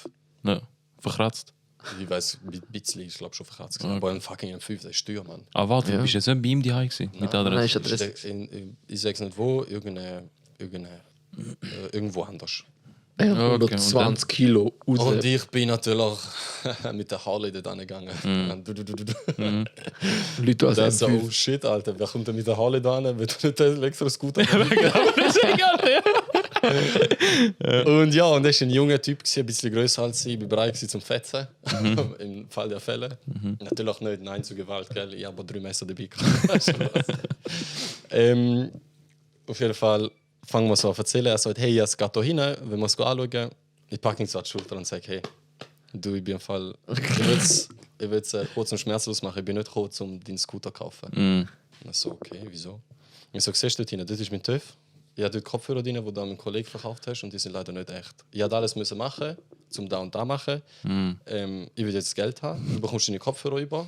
Ja, verkratzt. Ich weiß, ein bisschen, ich glaube schon verkratzt. Okay. Aber ein fucking M5, das ist teuer, Mann. Aber warte, bist du jetzt nicht bei ihm daheim gewesen? Mit der Adresse? Nein, ich sage nicht wo, irgendwo anders. 120 Kilo raus. Und ich bin natürlich mit der Harley dort angegangen. Leute, also das ist so, oh shit, Alter, wer kommt denn mit der Harley da hin, wenn du nicht den Elektroscooter Und ja, und das war ein junger Typ, ein bisschen grösser als ich, ich war bereit zum Fetzen, im Fall der Fälle. Natürlich nicht Nein zu Gewalt, gell? Ich habe aber 3 Messer dabei gehabt. Auf jeden Fall fangen wir so an zu erzählen. Er sagt, hey, jetzt geht da hin, wenn wir es anschauen. Ich packe ihn so an die Schulter und sage, hey, du, ich bin im Fall, ich will es kurz und schmerzlos machen, ich bin nicht gekommen, um deinen Scooter zu kaufen. Und er so, okay, wieso? Ich so, siehst du dort hin, das ist mein TÜV. Ich habe dort Kopfhörer drin, die du meinem Kollegen verkauft hast und die sind leider nicht echt. Ich musste alles machen, um da und da machen. Ich will jetzt Geld haben, du bekommst deine Kopfhörer über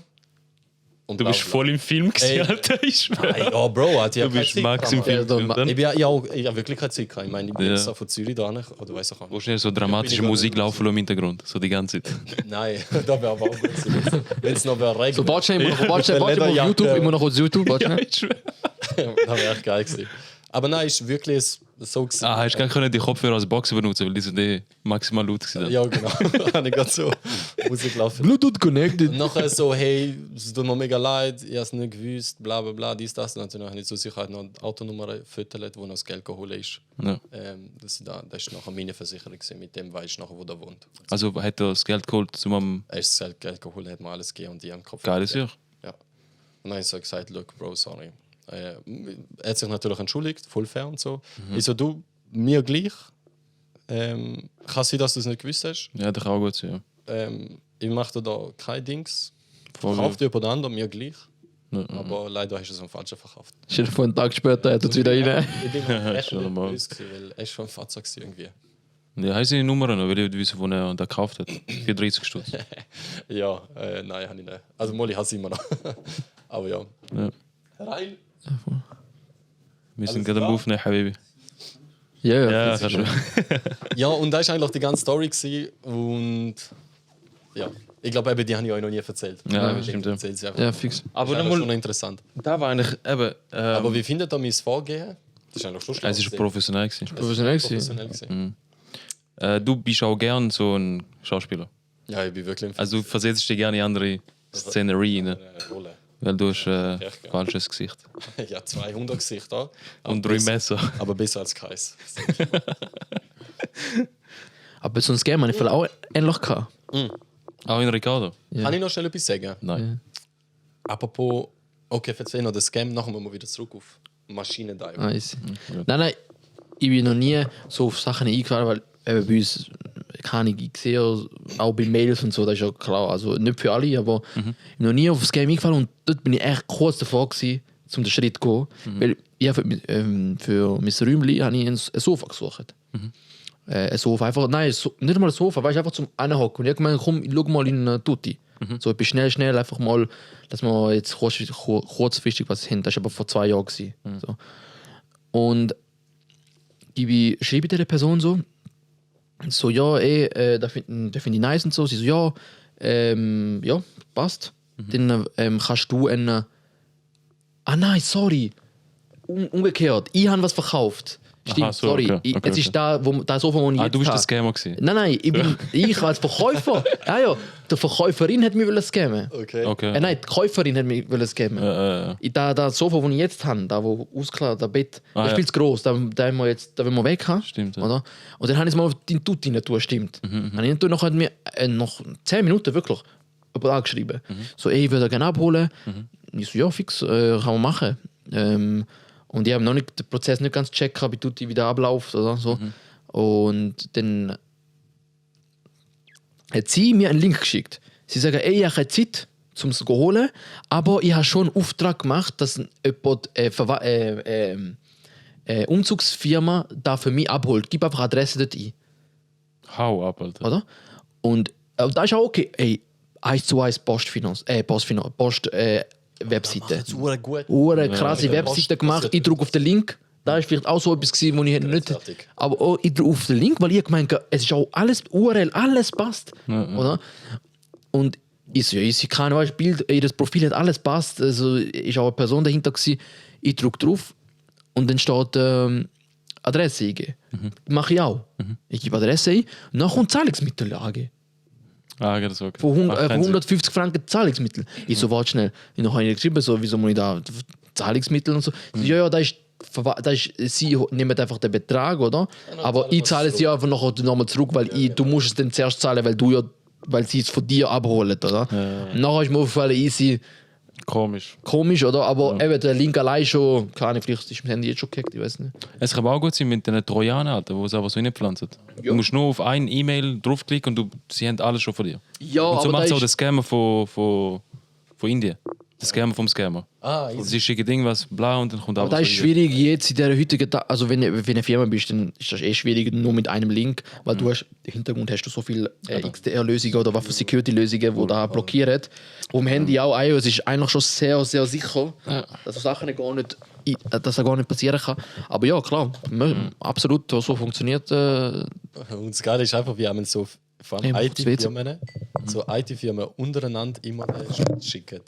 und Du bist bla, bla. voll im Film Ey. gewesen, Alter. Ich schwöre. Ja, Bro, hat ja Du bist keine Max Zeit im gehabt. Film. Ja, Und dann Ich bin ja wirklich keine Zeit gehabt. Ich meine, ich bin Ja. extra von Zürich da nicht. Oder weiss auch wo nicht. schnell so dramatische bin ich Musik gar nicht- laufen im Hintergrund, so die ganze Zeit. Nein, da wäre aber auch gut gewesen. Wenn es noch wäre regnen. So, warte schnell, warte schnell auf Lederjacke. YouTube, immer noch auf YouTube, warte schnell. Ich schwöre. Das wäre echt geil gewesen. Aber nein, ist wirklich so gewesen. Hast du gar nicht die Kopfhörer als Boxen benutzen, weil die sind maximal laut gewesen. Ja, genau. Habe ich gerade so Musik laufen. Bluetooth connected. Und nachher so, hey, es tut mir mega leid, ich habe es nicht gewusst, bla bla bla, dies, das. Und dann habe ich zur Sicherheit noch eine Autonummer gefüttert, wo noch das Geld geholt ist. Ja. Das war nachher meine Versicherung, gewesen. Mit dem weiß ich nachher, wo er wohnt. Also hat er das Geld geholt, um Er ist das Geld geholt, hat mir alles gegeben und ich habe den Kopf. geiles Jahr. Ja. Und dann habe ich so gesagt, look, Bro, sorry. Er hat sich natürlich entschuldigt, voll fair und so. Ich so, du, mir gleich. Kann sein, dass du es nicht gewusst hast. Ja, das kann auch gut sein. Ja. Ich mache dir da keine Dings. Voll Verkauft dir jemand anderen, mir gleich. Ja, Aber leider hast du es am Falschen verkauft. Stell dir vor, einen Tag später hat er es wieder rein. Ich bin echt schon nicht normal. böse gewesen, weil er ist schon ein Fahrzeug irgendwie. Ja, haben seine Nummer noch, weil ich wissen, wo er da gekauft hat. 34 Stutz. Ja, nein, habe ich nicht. Also Molly hat es immer noch. Aber ja. Ja. Rein. Wir sind Alles gerade am klar? Aufnehmen, Habibi. Ja, ja. Ja, kannst du. Ja, und das war eigentlich die ganze Story gewesen. Und ja, ich glaube, eben, die habe ich euch noch nie erzählt. Ja, das stimmt, ja. Erzähl sie einfach. Ja, fix. Aber Das ist nochmal, schon interessant. da war eigentlich eben. Aber wie findet ihr mein Vorgehen? Das ist eigentlich schon schlau. es ist professionell gewesen. Professionell gewesen. professionell gewesen. Du bist auch gern so ein Schauspieler. Ja, ich bin wirklich im Also du versetzt dich gerne in andere Szenerien, ne? Rolle. Weil du hast Echt, ja. falsches Gesicht. Ja, 200 Gesichter. Aber Und 3 besser- Messer. Aber besser als Kreis. Aber so ein Scam habe ich vielleicht auch ähnlich gehabt. Auch in Ricardo? Ja. Kann ich noch schnell etwas sagen? Nein. Apropos, okay, erzähl noch den Scam, nachher müssen wir wieder zurück auf Maschinendive. Ah, easy. Nein, ich bin noch nie so auf Sachen eingefallen, weil eben bei uns, kann ich sehe, auch bei Mails und so, das ist ja klar. Also nicht für alle, aber ich bin noch nie auf das Game eingefallen und dort bin ich echt kurz davor gewesen, um den Schritt zu gehen. Weil ich habe für mein Räumchen habe ich ein Sofa gesucht. Ein Sofa, einfach, nein, nicht mal ein Sofa, weißt du, einfach zum Anhocken. Und ich habe gemeint, komm, schau mal in eine Tutti. So etwas schnell, einfach mal, dass wir jetzt kurzfristig was haben. Das war aber vor 2 Jahren. So. Und ich schreibe dieser Person so ja, da finde ich nice und so. Sie so, ja, ja, passt. Dann kannst du nein, sorry. Umgekehrt, ich habe was verkauft. Stimmt, Aha, so, sorry. okay, Es ist da Sofa, wo ich Ah, jetzt du bist habe. der Scammer gewesen? Nein, ich als Verkäufer. Ja, die Verkäuferin hat mich scammen. Okay. Okay. Nein, die Käuferin hat mich scammen. Das Sofa, das ich jetzt habe, da wo ausklar, das Bett, das ist ja. viel zu gross. Da wollen wir weg haben. Stimmt, ja. Oder? Und dann habe ich es mal auf den Tut rein tun, stimmt. Und ich noch hat mir noch 10 Minuten wirklich jemand angeschrieben. So, ey, ich würde gerne abholen. Ich so, ja, fix, kann man machen. Und ich habe noch nicht den Prozess nicht ganz gecheckt, wie Tutti wieder abläuft oder so. Und dann hat sie mir einen Link geschickt. Sie sagen, ey, ich habe keine Zeit, um es zu holen, aber ich habe schon einen Auftrag gemacht, dass jemand Umzugsfirma da für mich abholt. Gib einfach Adresse dort ein. Hau ab, Alter. Oder? Und das ist auch okay. Ey, 1:1 Webseite. Jetzt gut. Eine krasse Ja, Webseite Post- gemacht. Ich drücke auf den Link. Da ist vielleicht auch so etwas gewesen, wo ich nicht. Fertig. Aber auch, ich drücke auf den Link, weil ich gemeint habe, es ist auch alles URL, alles passt. Oder? Und ich so, ja, ich kann weißt, Bild, das Profil hat alles passt. Also ist auch eine Person dahinter gewesen. Ich drücke drauf und dann steht Adresse eingeben. Mache ich auch. Ich gebe Adresse ein und dann kommt Zahlungsmittellage. Ah, geht das okay. Von Ach, kein 150 Franken Zahlungsmittel. Ich so, warte schnell. Und dann habe ich geschrieben, so, wieso muss ich da Zahlungsmittel und so. Sie, ja, da ist, sie nehmen einfach den Betrag, oder? Aber ich zahle es ja einfach nochmal zurück, weil du musst es dann zuerst zahlen, weil sie es von dir abholen, oder? Nachher ist mir aufgefallen, easy, komisch, oder? Aber eben der Link allein schon, keine Ahnung, vielleicht ist mein Handy jetzt schon gehackt, ich weiß nicht. Es kann aber auch gut sein mit den Trojanern, Alter, wo es aber so reinpflanzen. Du musst nur auf ein E-Mail draufklicken und sie haben alles schon von dir. Ja, Und so aber macht es da auch der ist, Scammer von Indien. Der Scammer vom Scammer. Sie schicken irgendwas bla und dann kommt Aber alles. das ist schwierig jetzt in der heutigen Tag. Also wenn du eine Firma bist, dann ist das schwierig nur mit einem Link, weil du hast, im Hintergrund hast du so viele XDR-Lösungen oder was für Security-Lösungen, die da blockieren. Am Handy auch iOS ist eigentlich schon sehr, sehr sicher, dass so Sachen gar nicht, dass das gar nicht passieren kann. Aber ja, klar, absolut, so funktioniert. Und das Geile ist einfach, wie haben so vor allem Ja, IT-Firmen, so IT-Firmen untereinander immer schicken.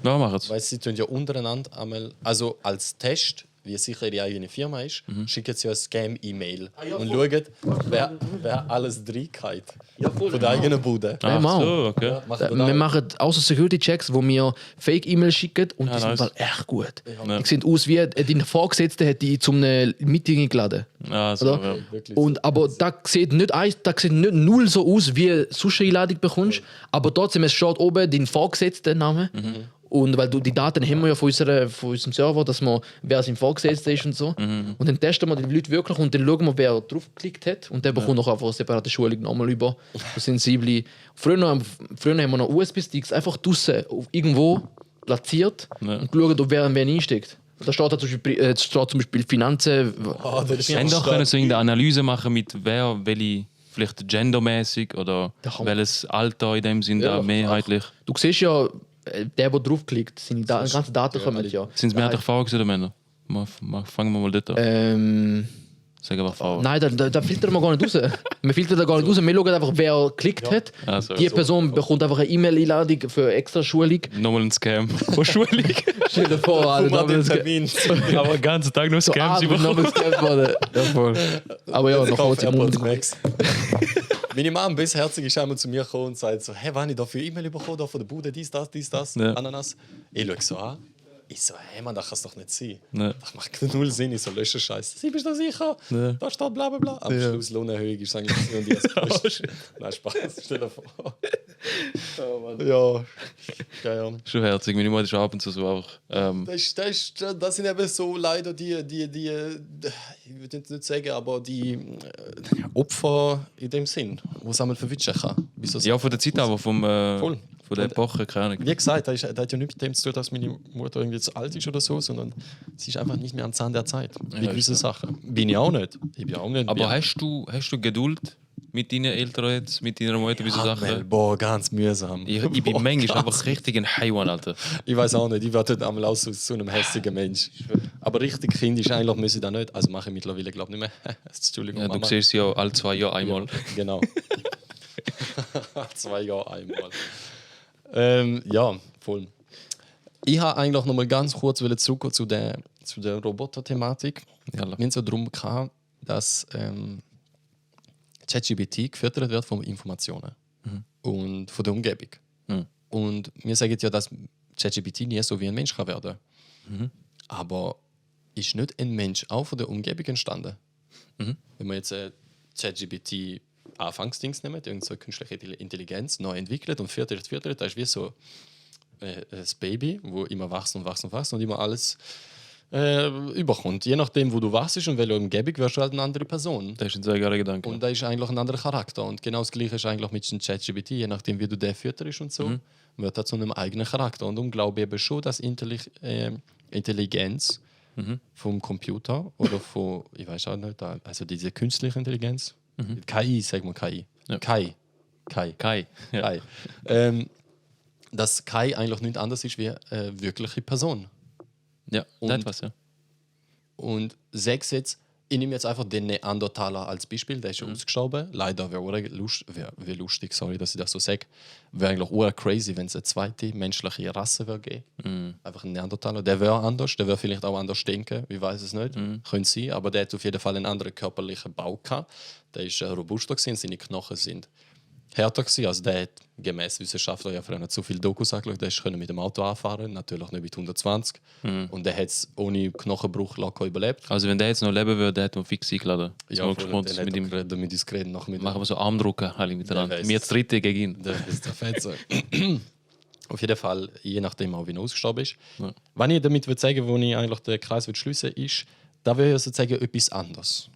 Ja, machen es. Weil sie tun ja untereinander einmal, also als Test, wie sicher ihre eigene Firma ist, schicken sie ja eine Scam-E-Mail und schauen, wer alles reingeht. Von der eigenen Bude. Ja, Ach so, okay. Wir machen außer Security-Checks, wo wir Fake-E-Mails schicken und die sind nice. nice. Echt gut. Ja. Die sehen aus wie dein Vorgesetzter hat die zum Meeting eingeladen. Ah, so, Oder? ja. Wirklich Und, aber da sieht nicht null so aus, wie sonst eine Einladung bekommst. Aber trotzdem, es steht oben dein Vorgesetzter Name. Und weil die Daten haben wir ja von unserem Server, dass man, wer sein Vorgesetzter ist und so. Und dann testen wir die Leute wirklich und dann schauen wir, wer draufgeklickt hat. Und der bekommt noch einfach eine separate Schulung nochmal über. Sensible. Früher haben wir noch USB-Sticks einfach draussen irgendwo platziert und geschaut, ob wer einsteckt. Da steht zum Beispiel Finanzen. das ist Wenn doch können sie eine Analyse machen mit wer, welche, vielleicht gendermäßig oder welches Alter in dem Sinn da mehrheitlich. Du siehst ja, der draufklickt, seine ganzen Daten kommen ja. Sind es mehr Frauen oder Männer? Fangen wir mal dort an. Sagen wir Frauen. Nein, da filtern wir gar nicht raus. Wir filtern da gar nicht raus. Wir schauen einfach, wer geklickt hat. Also, Die Person bekommt einfach eine E-Mail-Einladung für extra Schulung. Nochmal ein Scam von Schulung. Stell dir vor, Alter, da wird Termin. Aber den ganzen Tag nur Scams nochmal gescampt worden. Ja, voll. Aber ja, noch kurz im AirPods Mund. Max. Meine Mom bisherzig ist einmal zu mir gekommen und sagt so, hey, wann ich da für E-Mail bekommen da von der Bude, dies, das, Ja. Ananas. Ich schaue so an. Ich so, hey Mann, das kann es doch nicht sein. Ja. Das macht null Sinn, ich so, lösche Scheiße. Sie bist doch sicher? Ja. Da steht bla bla bla. Am Schluss Lohnerhöhung ist eigentlich so und die Nein, Spaß, stell dir vor. Ja. Schon herzig, meine Mutter ist ab und zu so auch. Das sind eben so leider die ich würde nicht sagen, aber die Opfer in dem Sinn, wo es einmal verwischen kann. Wieso Ja, von der Zeit aber, Voll. von der Epoche, keine Ahnung. Wie gesagt, das hat ja nichts mit dem zu tun, dass meine Mutter irgendwie zu alt ist oder so, sondern sie ist einfach nicht mehr am Zahn der Zeit. Wie gewisse Sachen. Bin ich auch nicht. Ich bin auch nicht. Aber hast du Geduld mit deinen Eltern jetzt, mit deiner Mutter, diese Sachen? Boah, ganz mühsam. Ich bin manchmal einfach richtig ein Haiwan, Alter. Ich weiß auch nicht, ich werde heute einmal auch so einem hässigen Mensch. Aber richtig kindisch eigentlich müssen ich da nicht. Also mache ich mittlerweile, glaube ich, nicht mehr. Entschuldigung, Ja, du Mama. siehst sie ja alle 2 Jahre einmal. Ja, genau. 2 Jahre einmal. Ja, voll. Ich habe eigentlich noch mal ganz kurz zurückkommen zu der Roboter-Thematik. Ja, Wir haben so darum gehabt, dass ChatGPT gefördert wird von Informationen und von der Umgebung. Und wir sagen ja, dass ChatGPT nie so wie ein Mensch kann werden. Aber ist nicht ein Mensch auch von der Umgebung entstanden? Wenn wir jetzt ChatGPT Anfangsdings nehmen, irgendeine so künstliche Intelligenz neu entwickelt und fördert, das ist wie so das Baby, wo immer wächst und immer alles überkommt. Je nachdem, wo du wachst und welche Umgebung, wirst du halt eine andere Person. Das ist ein sehr geiler Gedanke. Und da ist eigentlich ein anderer Charakter. Und genau das Gleiche ist eigentlich mit dem ChatGPT, je nachdem, wie du den fütterst und so, wird er zu einem eigenen Charakter. Und darum glaube ich eben schon, dass Intelligenz vom Computer oder von, ich weiß auch nicht, also diese künstliche Intelligenz, KI, sagen wir KI. Ja. Kai. Ja. Dass KI eigentlich nicht anders ist wie eine wirkliche Person. Ja, Und- etwas, ja. Und sechs jetzt, ich nehme jetzt einfach den Neandertaler als Beispiel, der ist ja ausgestorben. Leider wäre lustig, sorry, dass ich das so sage. Wäre eigentlich auch crazy, wenn es eine zweite menschliche Rasse wäre geben. Einfach ein Neandertaler. Der wäre anders, der wäre vielleicht auch anders denken, ich weiß es nicht. Könnte sein, aber der hat auf jeden Fall einen anderen körperlichen Bau gehabt. Der ist robuster gewesen, seine Knochen sind härter gewesen. Also der hat gemäß Wissenschaftler ja früher nicht so viele Dokus angeschaut, der konnte mit dem Auto anfahren, natürlich nicht mit 120. Und der hat es ohne Knochenbruch locker überlebt. Also wenn der jetzt noch leben würde, der hätte man fix eingeladen. Ja, Mal voll, gespannt, dann mit ihm hat er mit uns geredet, noch mit machen wir so Armdrucken alle miteinander. Der Wir weiß. das dritte gegen ihn. Das ist der Fetzer. Auf jeden Fall, je nachdem auch wie er ausgestorben ist. Ja. Wenn ich damit will sagen, wo ich eigentlich den Kreis schließen will, ist, da will ich sozusagen etwas anderes.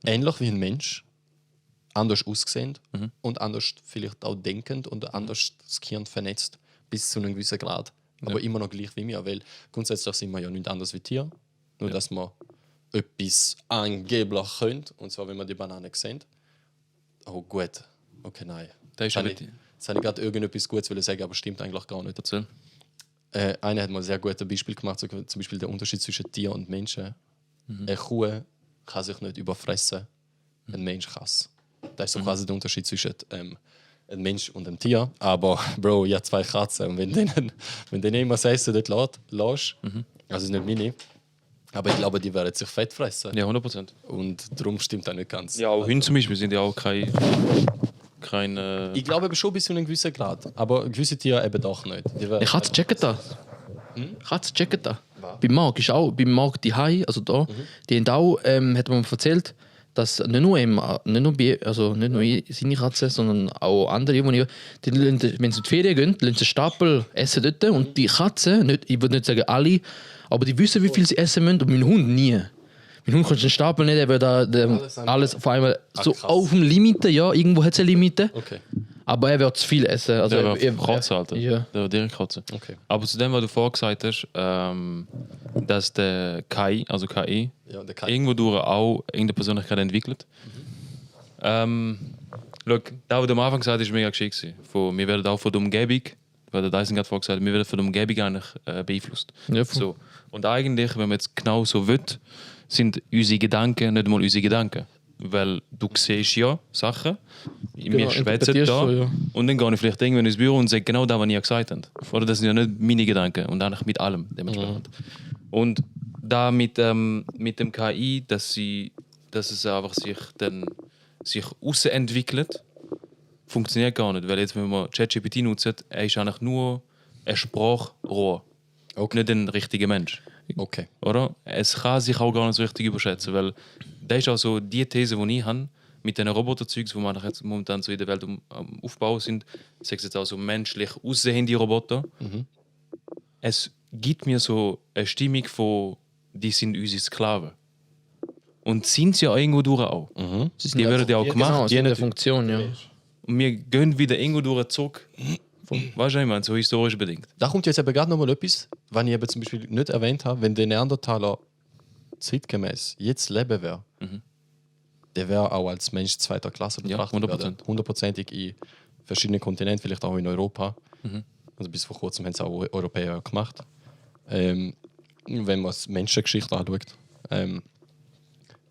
Ähnlich wie ein Mensch, anders aussehend und anders vielleicht auch denkend und anders das Gehirn vernetzt, bis zu einem gewissen Grad. aber immer noch gleich wie wir, weil grundsätzlich sind wir ja nichts anderes wie Tiere, nur dass man etwas angeblich können, und zwar wenn man die Banane sehen. Oh gut, okay, nein. Das ist Jetzt habe ich gerade irgendetwas Gutes sagen, aber stimmt eigentlich gar nicht. Erzähl. Einer hat mal ein sehr gutes Beispiel gemacht, zum Beispiel der Unterschied zwischen Tier und Menschen. Eine Kuh kann sich nicht überfressen, ein Mensch kann es. Das ist so quasi der Unterschied zwischen einem Mensch und einem Tier. Aber Bro, ich habe 2 Katzen und wenn denen immer das Essen dort lässt, also nicht meine, aber ich glaube, die werden sich fett fressen. Ja, 100%. Und darum stimmt das nicht ganz. Ja, auch Hunde zum Beispiel sind ja auch kein Ich glaube eben schon bis zu einem gewissen Grad, aber gewisse Tiere eben doch nicht. Die Katze checken das. Katze checken das. Beim Marc ist auch, beim Marc die Hai, also da, die haben auch, hat man erzählt, dass nicht nur seine Katze, sondern auch andere, die wenn sie in die Ferien gehen, lassen sie Stapel essen dort und die Katze, ich würde nicht sagen alle, aber die wissen, wie viel sie essen müssen und mein Hund nie. Mein Hund kannst den Stapel nicht, er wird da alles auf einmal so auf dem Limite, ja, irgendwo hat es eine Limite. Okay. Aber er wird zu viel essen. Also der wird kotzen, Alter. Ja. Der wird direkt kotzen. Okay. Aber zu dem, was du vorher gesagt hast, dass der KI, also KI, Ja, der Kai. irgendwo durch auch irgendeine Persönlichkeit entwickelt. Look, das, was du am Anfang gesagt hast, war mega geschickt. Wir werden auch von der Umgebung, weil der Dyson gerade vorher gesagt hat, wir werden von der Umgebung eigentlich beeinflusst. Ja, So. Und eigentlich, wenn man jetzt genau so will, sind unsere Gedanken nicht mal unsere Gedanken. Weil du siehst ja Sachen, wir schwätzen interpretierst da so, ja. und dann gehe ich vielleicht irgendwann ins Büro und sage genau das, was ihr gesagt habt. Oder das sind ja nicht meine Gedanken und eigentlich mit allem dementsprechend. Und da mit dem KI, dass es einfach sich außenentwickelt, funktioniert gar nicht. Weil jetzt, wenn man ChatGPT nutzt, er ist eigentlich nur ein Sprachrohr. Nicht ein richtiger Mensch. Okay. Oder? Es kann sich auch gar nicht so richtig überschätzen, weil das ist auch so die These, die ich habe, mit den Roboterzeugs, die wir jetzt momentan so in der Welt am Aufbau sind, sei es jetzt auch so menschlich aussehende Roboter. Es gibt mir so eine Stimmung von, die sind unsere Sklaven. Und sind sie ja irgendwo durch auch. Die werden ja auch gemacht. Genau, die haben eine Funktion, ja. Und wir gehen wieder irgendwo durch zurück. Weißt du, was ich meine? So historisch bedingt. Da kommt jetzt eben gerade noch mal etwas, was ich eben zum Beispiel nicht erwähnt habe, wenn der Neandertaler zeitgemäß jetzt leben wäre, der wäre auch als Mensch zweiter Klasse betrachtet. 100%. Hundertprozentig in verschiedenen Kontinenten, vielleicht auch in Europa. Also bis vor kurzem haben es auch Europäer gemacht. Wenn man die Menschengeschichte anschaut,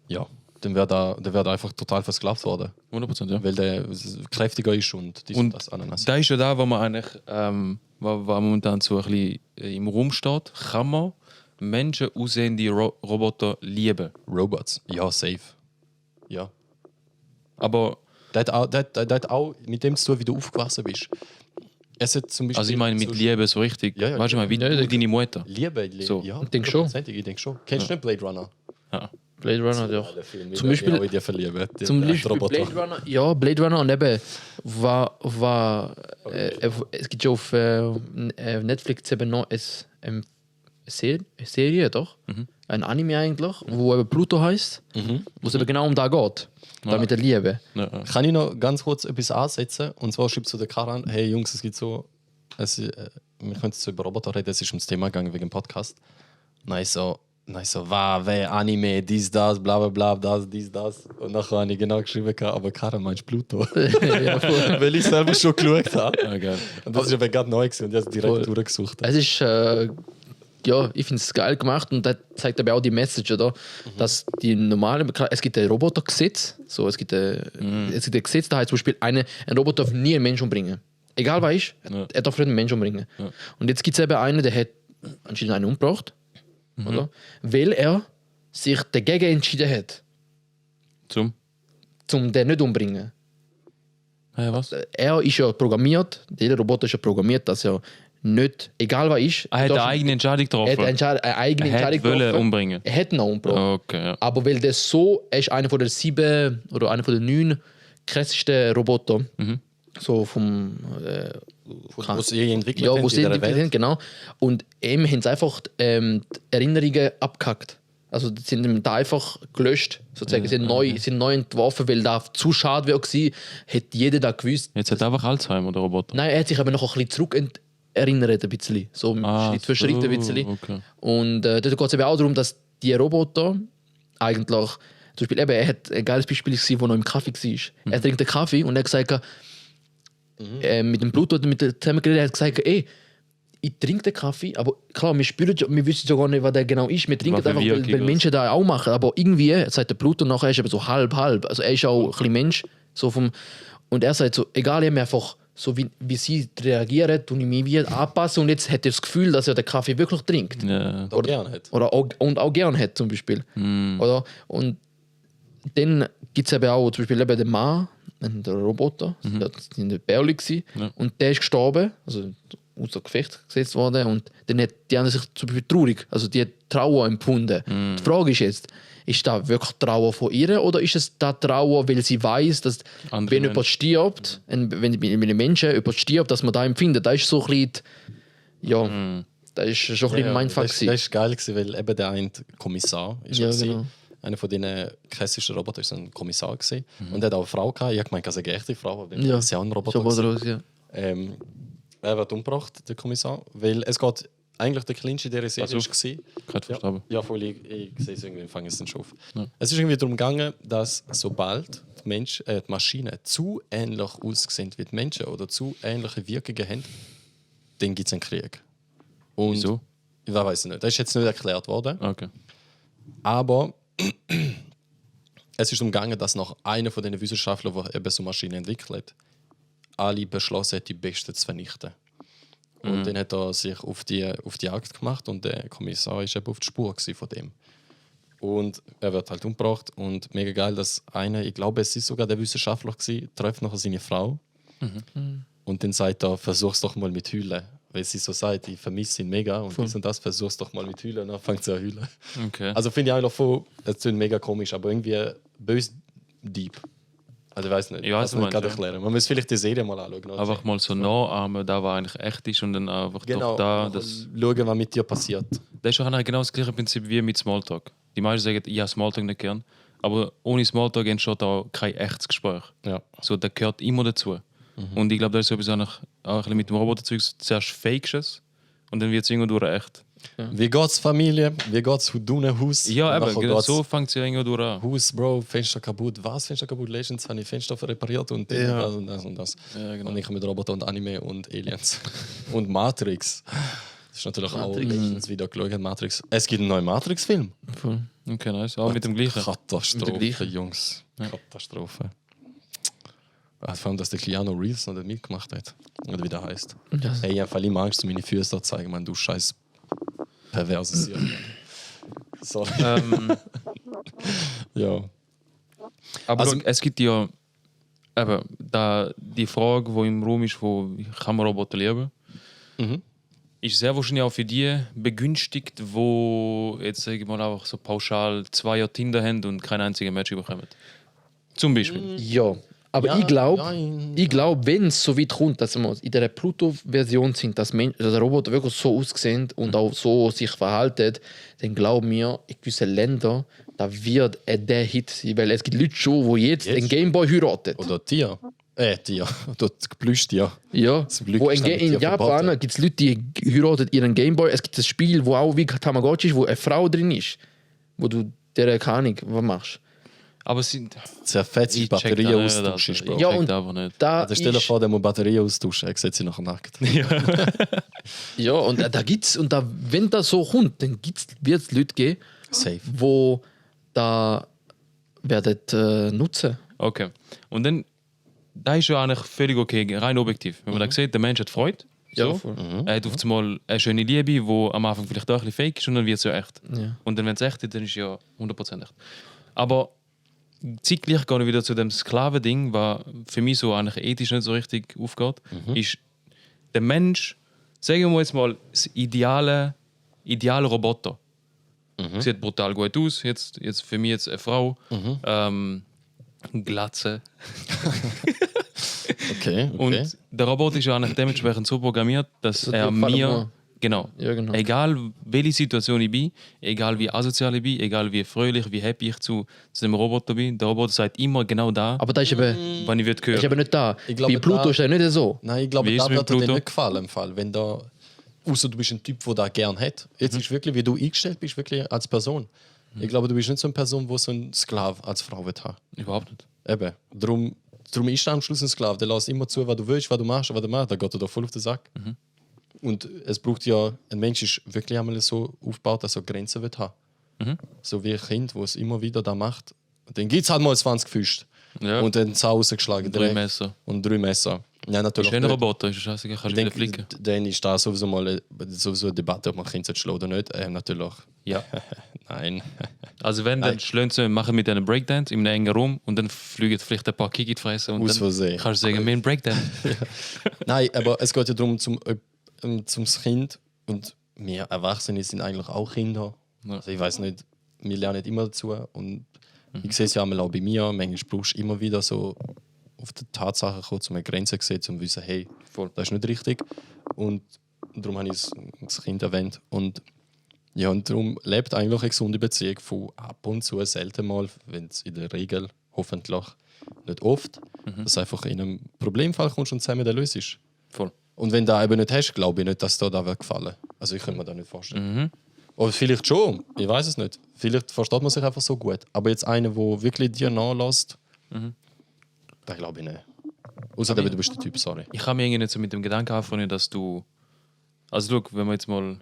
ja, dann wäre da einfach total versklavt worden. 100%, ja. Weil der kräftiger ist und dies und das Ananas. Da ist ja da, wo man eigentlich, was momentan so ein bisschen im Raum steht, kann man Menschen aussehende Roboter lieben. Robots, ja, safe. Ja. Aber, Das hat auch mit dem zu tun, wie du aufgewachsen bist. Es hat zum Beispiel also ich meine mit Liebe so richtig, Ja, ja, weißt du, wie du deine Mutter. Liebe, So. ja. Ich denke schon. Ich denke schon. Kennst du nicht Blade Runner? Ja. Blade Runner, ja. Zum Beispiel- Ich in dir verlieben. Zum Beispiel Blade Runner. Ja, Blade Runner und eben es gibt ja auf Netflix eben noch eine Serie, doch? Ein Anime eigentlich, wo eben Pluto heißt, wo es eben genau um da geht. Da mit der Liebe. Ja. Kann ich noch ganz kurz etwas ansetzen? Und zwar schreibst du der Karan, hey Jungs, es gibt so, wir können jetzt so über Roboter reden, es ist ums Thema gegangen wegen dem Podcast. Nein, so, wer Anime, dies, das, bla bla bla, dies, das. Und nachher habe ich genau geschrieben, aber Karan meinst Pluto. Ja, voll. Weil ich selber schon geschaut habe. Ja, geil. Und das ist aber gerade neu gewesen und ich habe es direkt Voll. durchgesucht. Es ist, ja, ich finde es geil gemacht und das zeigt aber auch die Message, oder? Dass die normalen, es gibt ein Robotergesetz, so, es gibt ein Gesetz, da heißt zum Beispiel, ein Roboter darf nie einen Menschen umbringen. Egal was ist, er darf nicht einen Menschen umbringen. Und jetzt gibt es eben einen, der hat anscheinend einen umgebracht, oder? Weil er sich dagegen entschieden hat, Zum? den nicht umbringen. Hey, was? Er ist ja programmiert, jeder Roboter ist ja programmiert, dass er nicht, egal was ist, Er hat eine eigene Entscheidung er hat getroffen. eine eigene Er Entscheidung hätte wollen getroffen. umbringen. Er hätte ihn auch umgebracht. Okay, ja. Aber weil der so, er ist einer von der 7 oder einer von den 9 krassesten Roboter. So vom. Wo sie je entwickelt Ja, haben wo in sie dieser entwickelt Welt. haben, genau. Und ihm haben sie einfach die Erinnerungen abgehackt. Also die sind ihm da einfach gelöscht. Sozusagen. Sie sind neu entworfen, weil da zu schade wäre gewesen, hätte jeder da gewusst. Jetzt hat er einfach Alzheimer, der Roboter. Nein, er hat sich aber noch ein bisschen erinnert ein bisschen. So Schritt für Schritt ein bisschen. Okay. Und dort geht es eben auch darum, dass die Roboter eigentlich, zum Beispiel eben, er hat ein geiles Beispiel gesehen, wo noch im Kaffee war. Er trinkt einen Kaffee und er hat gesagt, mit dem Pluto zusammen geredet, er hat gesagt, ich trinke den Kaffee, aber klar, wir wissen ja gar nicht, was der genau ist. Wir trinken einfach, weil Menschen das auch machen. Aber irgendwie, sagt der Pluto nachher, ist eben so halb. Also er ist auch ein bisschen Mensch. So und er sagt so, egal, ich habe einfach so wie sie reagieren, tue ich mich wie anpassen und jetzt hat er das Gefühl, dass er den Kaffee wirklich trinkt. Ja. Oder gerne hat. Und auch gern hat, zum Beispiel. Oder? Und dann gibt es eben auch zum Beispiel eben den Mann, der Roboter, der in der Berli gewesen, und der ist gestorben, also außer Gefecht gesetzt worden, und dann hat die anderen sich zum Beispiel traurig, also die hat Trauer empfunden. Die Frage ist jetzt, ist das wirklich Trauer von ihr oder ist es da Trauer, weil sie weiß, dass wenn jemand stirbt, wenn ein Mensch jemand stirbt, dass man da empfindet, das ist so ein bisschen, das ist schon ein bisschen mein Mindfuck. Das war geil, weil eben der eine Kommissar ist genau. einer von den klassischen Robotern war ein Kommissar gewesen. Und er hat auch eine Frau gehabt. Ich habe gemeint, eine echte Frau, aber dann ist ja auch ein Roboter. Er wird umgebracht, der Kommissar, weil es geht eigentlich der Clinch in dieser Serie war. Ja, voll, ich sehe es irgendwie, fange es dann schon auf. Ja. Es ist irgendwie darum gegangen, dass sobald die Maschinen zu ähnlich aussehen wie die Menschen oder zu ähnliche Wirkungen haben, dann gibt es einen Krieg. Und wieso? Ich weiß nicht. Das ist jetzt nicht erklärt worden. Okay. Aber es ist darum gegangen, dass noch einer von den Wissenschaftlern, der eben so Maschinen entwickelt, alle beschlossen hat, die Besten zu vernichten. Und dann hat er sich auf die Jagd gemacht und der Kommissar war eben auf die Spur von dem. Und er wird halt umgebracht und mega geil, dass einer, ich glaube, es ist sogar der Wissenschaftler gewesen, trifft nachher seine Frau und dann sagt er, versuch's doch mal mit Heulen. Weil sie so sagt, ich vermisse ihn mega und dies und das, versuch's doch mal mit Heulen und dann fängt sie an heulen. Okay. Also finde ich einfach voll, es klingt mega komisch, aber irgendwie böse deep. Also ich weiß nicht, ich weiß nicht gerade erklären. Man muss vielleicht die Serie mal anschauen. Einfach mal so nachahmen, da was eigentlich echt ist und dann einfach genau, doch da. Schauen, was mit dir passiert. Das ist auch genau das gleiche Prinzip wie mit Smalltalk. Die meisten sagen, ich habe Smalltalk nicht gern, aber ohne Smalltalk entsteht auch kein echtes Gespräch. Ja. So, das gehört immer dazu. Und ich glaube, das ist sowieso auch ein bisschen mit dem Roboterzeug zuerst fakes und dann wird es irgendwo durch echt. Ja. Wie geht's Familie? Wie geht's Haus? Ja, aber genau so fängt es ja irgendwo durch an. Haus, Bro, Fenster kaputt. Was? Fenster kaputt? Legends habe ich Fenster repariert und das und das und das. Ja, genau. Und ich mit Roboter und Anime und Aliens. Und Matrix. Das ist natürlich auch Legends wieder geschaut, Matrix. Es gibt einen neuen Matrix-Film. Okay, nice. Auch mit dem gleichen. Katastrophe, Jungs. Ja. Katastrophe. Vor allem, dass der Keanu Reeves noch nicht mitgemacht hat. Oder wie der heißt. Yes. Hey, ich habe immer Angst, meine Füße zu zeigen, man, du scheiß perverses Hirn. Sorry. Ja. Aber also, es gibt ja eben die Frage, die im Raum ist, wo kann man Roboter lieben, ist sehr wahrscheinlich auch für die begünstigt, wo jetzt sage ich mal einfach so pauschal 2 Jahre Tinder haben und kein einziges Match bekommen. Zum Beispiel. Ja. Aber ich glaube, wenn es so weit kommt, dass wir in der Pluto-Version sind, dass der Roboter wirklich so aussehen und auch so sich verhalten, dann glauben wir, in gewissen Ländern, da wird der Hit sein. Weil es gibt Leute schon, die jetzt einen Gameboy heiraten. Oder Tier. Tier. Oder Plüschtier. Ja. Wo in Japan gibt es Leute, die heiraten ihren Gameboy. Es gibt ein Spiel, wo auch wie Tamagotchi ist, wo eine Frau drin ist. Wo du der keine Ahnung, was machst. Aber es sind zerfetzte Batterien austauschen. Ja, und also stell dir vor, der muss Batterien austauschen, er sieht sie nachher nackt. Ja, und da gibt's, und da, wenn das so kommt, dann wird es Leute geben, die da werden nutzen. Okay. Und dann, da ist ja eigentlich völlig okay, rein objektiv. Wenn man da sieht, der Mensch hat Freude. So. Ja, er hat auf einmal eine schöne Liebe, die am Anfang vielleicht auch ein bisschen fake ist und dann wird es ja echt. Ja. Und dann, wenn es echt ist, dann ist es ja 100% echt. Aber zeitgleich gehen wir wieder zu dem Sklavending, was für mich so eigentlich ethisch nicht so richtig aufgeht, ist der Mensch, sagen wir jetzt mal, das ideale Roboter. Sieht brutal gut aus, jetzt für mich jetzt eine Frau, Glatze. Okay. Und der Roboter ist ja eigentlich dementsprechend so programmiert, dass er mir Genau. Ja, genau. Egal welche Situation ich bin, egal wie asozial ich bin, egal wie fröhlich, wie happy ich zu dem Roboter bin, der Roboter sagt immer genau da, Aber da ist eben, wann ich würde ist hören. eben nicht da. Ich glaube, Bei Pluto da- ist er nicht so. Nein, ich glaube, Wie ist da es mit wird dir Pluto? nicht gefallen im Fall, wenn da. Außer du bist ein Typ, der das gerne hat. Jetzt ist wirklich, wie du eingestellt bist, wirklich als Person. Ich glaube, du bist nicht so eine Person, die so einen Sklave als Frau will haben. Überhaupt nicht. Eben. Darum ist er am Schluss ein Sklave. Der lässt immer zu, was du willst, was du machst, was du machst. Da geht er da voll auf den Sack. Und es braucht ja, ein Mensch ist wirklich einmal so aufgebaut, dass er Grenzen will haben. So wie ein Kind, das es immer wieder da macht. Dann gibt es halt mal 20 Füße. Ja. Und dann Zau rausgeschlagen. 3 direkt. Messer. Und 3 Messer. Ja, Ist natürlich. ein nicht. Roboter, ist scheißegal, kannst Ich du wieder denke, flicken. dann ist da sowieso mal sowieso eine Debatte, ob man Kinder schlagen oder nicht. Natürlich. Ja. Nein. Also wenn, dann schlönt sie machen mit einem Breakdance in einem engen Raum und dann fliegen vielleicht ein paar Kiki in die Fresse und Aus dann Versehen. kannst du sagen, wir haben Breakdance. Nein, aber es geht ja darum, zum Kind. Und wir Erwachsene sind eigentlich auch Kinder. Ja. Also ich weiß nicht, wir lernen immer dazu. Und ich sehe es ja auch bei mir. Manchmal brauchst du immer wieder so auf die Tatsache kommen, um eine Grenze zu sehen, um zu wissen, hey, das ist nicht richtig. Und darum habe ich das Kind erwähnt. Und ja, und darum lebt eigentlich eine gesunde Beziehung von ab und zu, selten mal, wenn es in der Regel, hoffentlich nicht oft, dass einfach in einem Problemfall kommst und zusammen den löst. Voll. Und wenn du das eben nicht hast, glaube ich nicht, dass dir da gefallen wird. Also ich könnte mir das nicht vorstellen. Oder vielleicht schon, ich weiß es nicht. Vielleicht versteht man sich einfach so gut. Aber jetzt einer, der wirklich dir nachlässt, das glaube ich nicht. Außerdem, du bist der Typ, sorry. Ich habe mir irgendwie nicht so mit dem Gedanken angefangen, dass du. Also, schau, wenn wir jetzt mal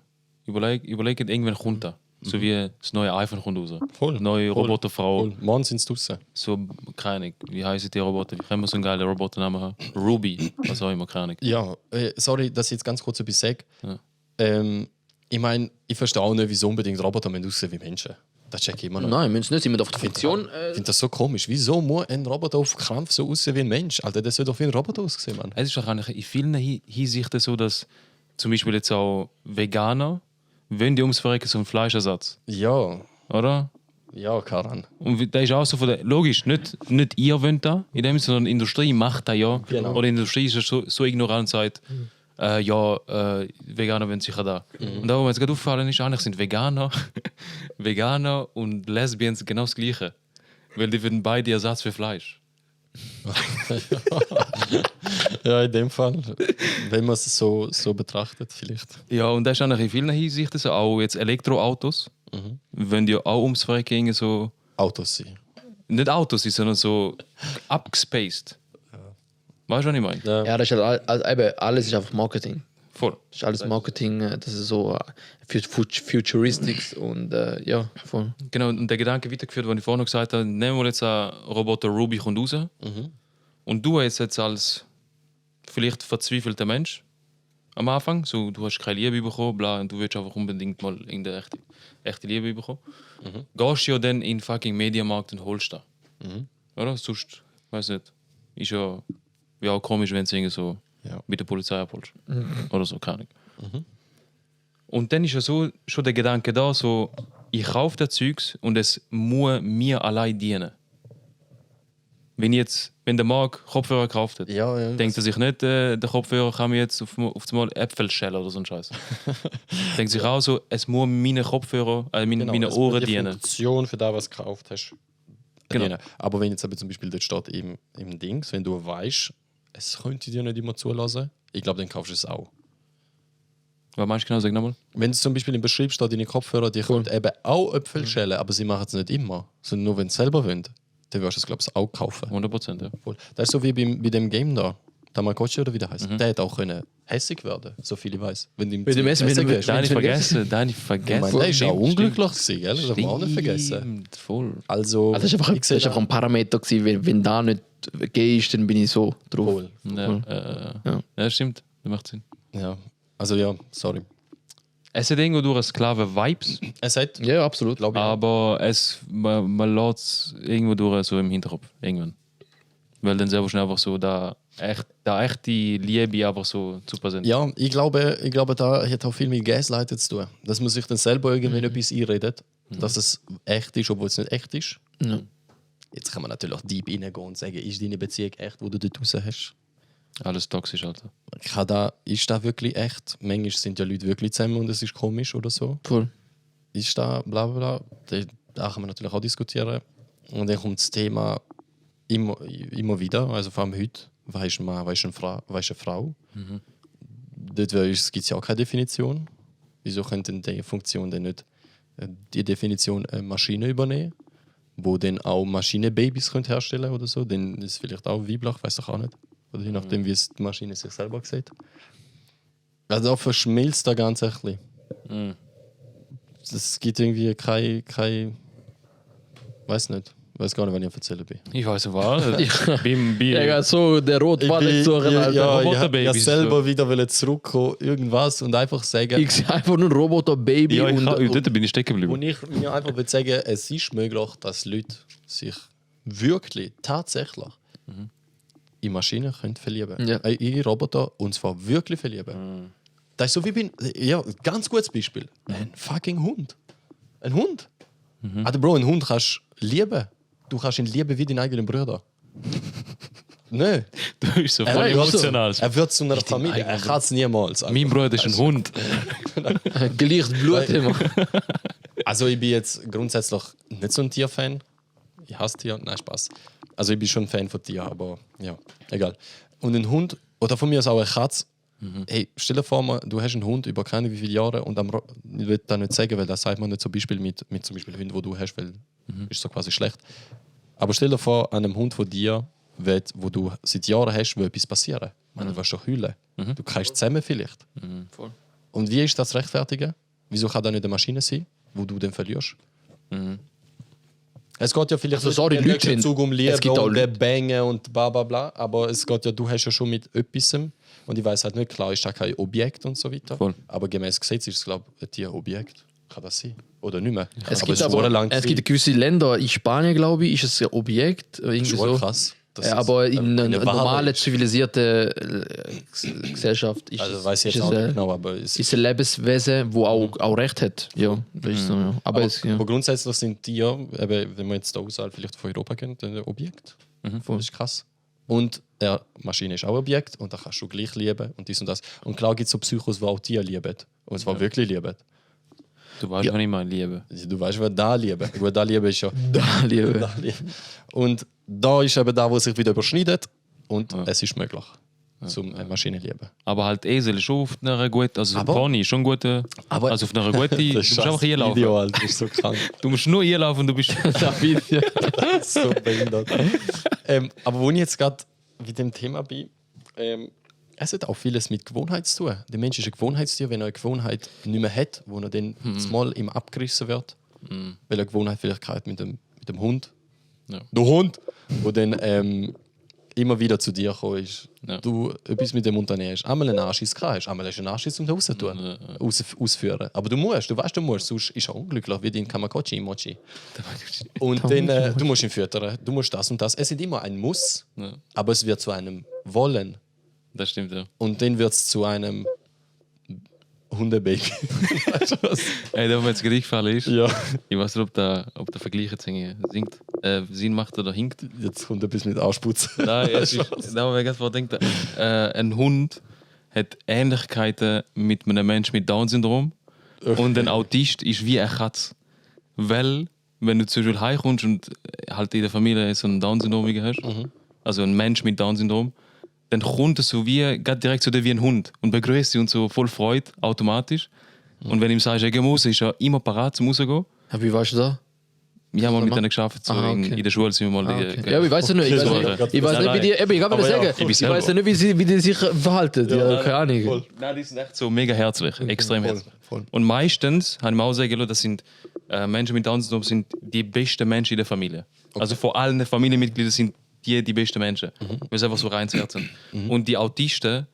überlegen, irgendwann kommt da. So wie das neue iPhone kommt raus. Voll. Neue Voll. Roboterfrau. Voll. Morgen sind es draußen. So, keine Ahnung, wie heißen die Roboter? Wie können wir so einen geilen Roboternamen haben? Ruby, was auch immer, keine Ahnung. Ja, sorry, dass ich jetzt ganz kurz etwas sage. Ja. Ich meine, ich verstehe auch nicht, wieso unbedingt Roboter aussehen wie Menschen. Das check ich immer noch. Nein, müssen nicht. Sind wir auf der Fiktion? Ich finde das so komisch. Wieso muss ein Roboter auf Krampf so aussehen wie ein Mensch? Alter, das soll doch wie ein Roboter aussehen, Mann. Es ist doch eigentlich in vielen Hinsichten so, dass zum Beispiel jetzt auch Veganer wollen die ums Verrecken so einen Fleischersatz, Ja, oder? ja, Karan. Und da ist auch so von der, logisch, nicht ihr wollt da, in dem, sondern die Industrie macht das ja. Genau. Oder die Industrie ist ja so ignorant und sagt, Veganer wollen sicher da. Und da, wo mir jetzt gerade auffallen ist, eigentlich sind Veganer und Lesbians genau das Gleiche. Weil die würden beide Ersatz für Fleisch. Ja, in dem Fall. Wenn man es so betrachtet, vielleicht. Ja, und das ist eigentlich in vielen Hinsichten so. Auch jetzt Elektroautos, wenn die auch ums Verrecken so, Autos sein. nicht Autos sind, sondern so abgespaced. Weißt du, was ich meine? Ja, das ist halt, eben, alles ist einfach Marketing. Voll. Das ist alles Marketing, das ist so Futuristics und ja, voll. Genau, und der Gedanke weitergeführt, den ich vorhin gesagt habe, nehmen wir jetzt einen Roboter Ruby kommt raus und du jetzt als vielleicht verzweifelter Mensch am Anfang, so, du hast keine Liebe bekommen, bla, und du willst einfach unbedingt mal irgendeine echte Liebe bekommen, gehst du ja dann in den fucking Mediamarkt und holst das. Oder? Sonst, weiß nicht, ist ja auch komisch, wenn du irgendwie so mit der Polizei abholst. Oder so, keine Ahnung. Und dann ist ja so schon der Gedanke da, so, ich kaufe das Zeugs und es muss mir allein dienen. Wenn der Marc Kopfhörer gekauft hat, denkt er sich nicht, der Kopfhörer kann mir jetzt auf einmal Äpfel schälen oder so ein Scheiß. Denkt sich auch so, es muss meine Kopfhörer, meine Ohren die dienen. Funktion für das, was du gekauft hast. Genau. Dienen. Aber wenn jetzt aber zum Beispiel dort steht im Dings, wenn du weißt, es könnte dir nicht immer zulassen, ich glaube, dann kaufst du es auch. Was meinst du genau? Sag nochmal. Wenn es zum Beispiel im Beschrieb steht, deine Kopfhörer, die können eben auch Äpfel schälen, aber sie machen es nicht immer, sondern nur, wenn sie selber wollen. Dann wirst du es, glaube ich, auch kaufen. 100%, ja. Voll. Das ist so wie bei dem Game da. Tamagotchi oder wie der heißt. Der hätte auch können hässig werden, so viel ich weiß. Wenn du ihm Mit dem Essen, Essen mit dem- gibst. Den habe ich vergessen. vergessen. Der ist auch Stimmt, unglücklich gewesen, gell? Das darf man auch nicht vergessen. Stimmt, voll. Also, Das ist einfach ein Parameter gewesen, wenn da nicht gehst, dann bin ich so drauf. Voll. Ja, stimmt. Das macht Sinn. Ja, also ja, sorry. Es hat irgendwo durch Sklaven-Vibes, Es hat, Ja, absolut. glaube ich, aber man lässt es irgendwo durch so im Hinterkopf. Irgendwann. Weil dann selber schnell einfach so da echte Liebe einfach so zu präsent. ja, ich glaube, da hat auch viel mit Gaslighten zu tun. Dass man sich dann selber irgendwann etwas einredet, dass es echt ist, obwohl es nicht echt ist. Ja. Jetzt kann man natürlich auch deep reingehen und sagen, ist deine Beziehung echt, wo du dort raus hast? Alles toxisch, Alter. Ist da wirklich echt? Manchmal sind ja Leute wirklich zusammen und es ist komisch oder so. Voll. Ist da bla bla bla. Da kann man natürlich auch diskutieren. Und dann kommt das Thema immer wieder, also vor allem heute, was ist ein Mann, was ist eine Frau? Dort gibt es ja auch keine Definition. Wieso könnte die Funktion dann nicht die Definition Maschine übernehmen, wo dann auch Maschinenbabys herstellen oder so? Dann ist es vielleicht auch weiblich, weiß ich auch nicht. Oder je nachdem, wie es die Maschine sich selber sieht. Also da verschmilzt das Ganze ein bisschen. Es gibt irgendwie kein weiß nicht. Ich weiß gar nicht, wann ich erzählen bin. Ich weiß was. Ja, so der Rotball zu Ja, selber wieder zurückkommen, irgendwas und einfach sagen. Ich sehe einfach nur Roboter-Baby. Ja, dort bin ich stecken geblieben. Und ich mir einfach will sagen, es ist möglich, dass Leute sich wirklich, tatsächlich in Maschinen können verlieben. Ja. In Roboter und zwar wirklich verlieben. Das ist so wie ganz gutes Beispiel. Ein fucking Hund. Ein Hund. Also Bro, einen Hund kannst du lieben. Du kannst ihn lieben wie deinen eigenen Bruder. Nein. Du bist so voll emotional. Er wird zu einer Familie. Er kann es niemals. Mein Bruder ist ein Hund. Gleich Blut immer. Also ich bin jetzt grundsätzlich nicht so ein Tierfan. Ich hasse Tiere. Nein, Spaß. Also ich bin schon ein Fan von Tieren, aber ja, egal. Und ein Hund, oder von mir aus auch eine Katze. Hey, stell dir vor, du hast einen Hund über keine wie viele Jahre und ich will das nicht sagen, weil das sagt man nicht zum Beispiel mit zum Beispiel Hunden, wo du hast, weil ist so quasi schlecht. Aber stell dir vor, an einem Hund von dir, wo du seit Jahren hast, will etwas passieren. Du wirst doch heulen. Du kannst zusammen vielleicht. Voll. Und wie ist das zu rechtfertigen? Wieso kann das nicht eine Maschine sein, wo du dann verlierst? Es geht ja vielleicht Leute nicht Zug um Liebe es gibt auch und Bängen und bla bla bla, aber es geht ja, du hast ja schon mit etwas und ich weiß halt nicht, klar ist das kein Objekt und so weiter, Voll. aber gemäß Gesetz ist es, glaube ich, ein Tierobjekt. Kann das sein? Oder nicht mehr? Es Aber gibt gewisse Länder, in Spanien glaube ich, ist es ein Objekt. Irgendwie ist so. krass. Aber in einer normalen, ist. zivilisierten Gesellschaft ist Also weiß ich ist jetzt auch es, nicht genau, aber es ist ein Lebenswesen, das auch Recht hat. Ja, das ist so, ja. aber grundsätzlich sind Tiere, eben, wenn man jetzt da außerhalb vielleicht von Europa kennt, ein Objekt. Das ist krass. Und Maschine ist auch ein Objekt und da kannst du gleich lieben und dies und das. Und klar gibt es so Psychos, die auch Tiere lieben. Und zwar wirklich lieben. Du weißt, was ich mal liebe. Du weißt, was da lieben. Gut, da lieben ist ja. Da liebe. Da lieben. Und da ist eben da, wo sich wieder überschneidet. Und es ist möglich, zum Maschine lieben. Aber halt Esel ist schon auf einer guten, also Aber- Pony ist schon gute, Aber- also auf einer guten, du musst einfach hier laufen. Video, Alter, das ist so krank. Du musst nur hier laufen und du bist... Das ist so behindert. Aber wo ich jetzt gerade mit dem Thema bin, es hat auch vieles mit Gewohnheit zu tun. Der Mensch ist ein Gewohnheitstier, wenn er eine Gewohnheit nicht mehr hat, wo er dann mal ihm abgerissen wird, weil er eine Gewohnheit vielleicht hat mit dem Hund. Ja. Der Hund! Wo dann immer wieder zu dir gekommen ist. Ja. Du etwas mit dem Unternehmen hast. Einmal einen Anschiss gehabt hast, einmal hast du einen Anschiss zum Haus tun, ausführen. Aber du musst, sonst ist er unglücklich wie dein Kamakochi-Mochi. Und dann, du musst ihn füttern, du musst das und das. Es ist immer ein Muss, aber es wird zu einem Wollen. Das stimmt, ja. Und dann wird es zu einem Hundebaby. Weißt du was? Ey, da, wenn es gleich gefallen ist, Ja. ich weiß nicht, ob der Vergleich jetzt singt, Sinn macht oder hinkt. Jetzt kommt ein bisschen mit Ausputzen. Nein, es ist, da habe ich gerade gedacht, ein Hund hat Ähnlichkeiten mit einem Menschen mit Down-Syndrom und ein Autist ist wie eine Katze. Weil, wenn du zum Beispiel heimkommst und halt in der Familie so einen Down-Syndrom hast, also ein Mensch mit Down-Syndrom, dann kommt er so wie, geht direkt so wie ein Hund und begrüßt sie und so voll Freude, automatisch. Und wenn ihm sagst, er geht raus, ist er immer parat zum rausgehen. Ja, wie warst du da? Ich habe mal mit denen geschafft, so in der Schule sind wir mal... Okay. Ja, ich weiß ja nicht. Ich weiß nicht, wie die... Ich kann mir das sagen. Ich weiß ja nicht, wie die sich verhalten. Ja, keine Ahnung. Nein, die sind echt so mega herzlich, extrem herzlich. Voll. Und meistens, habe ich mir auch sagen lassen, das sind Menschen mit Down-Syndrom sind die besten Menschen in der Familie. Also von allen Familienmitgliedern sind die besten Menschen. Weil sie einfach so rein ins Herz sind. Und die Autisten,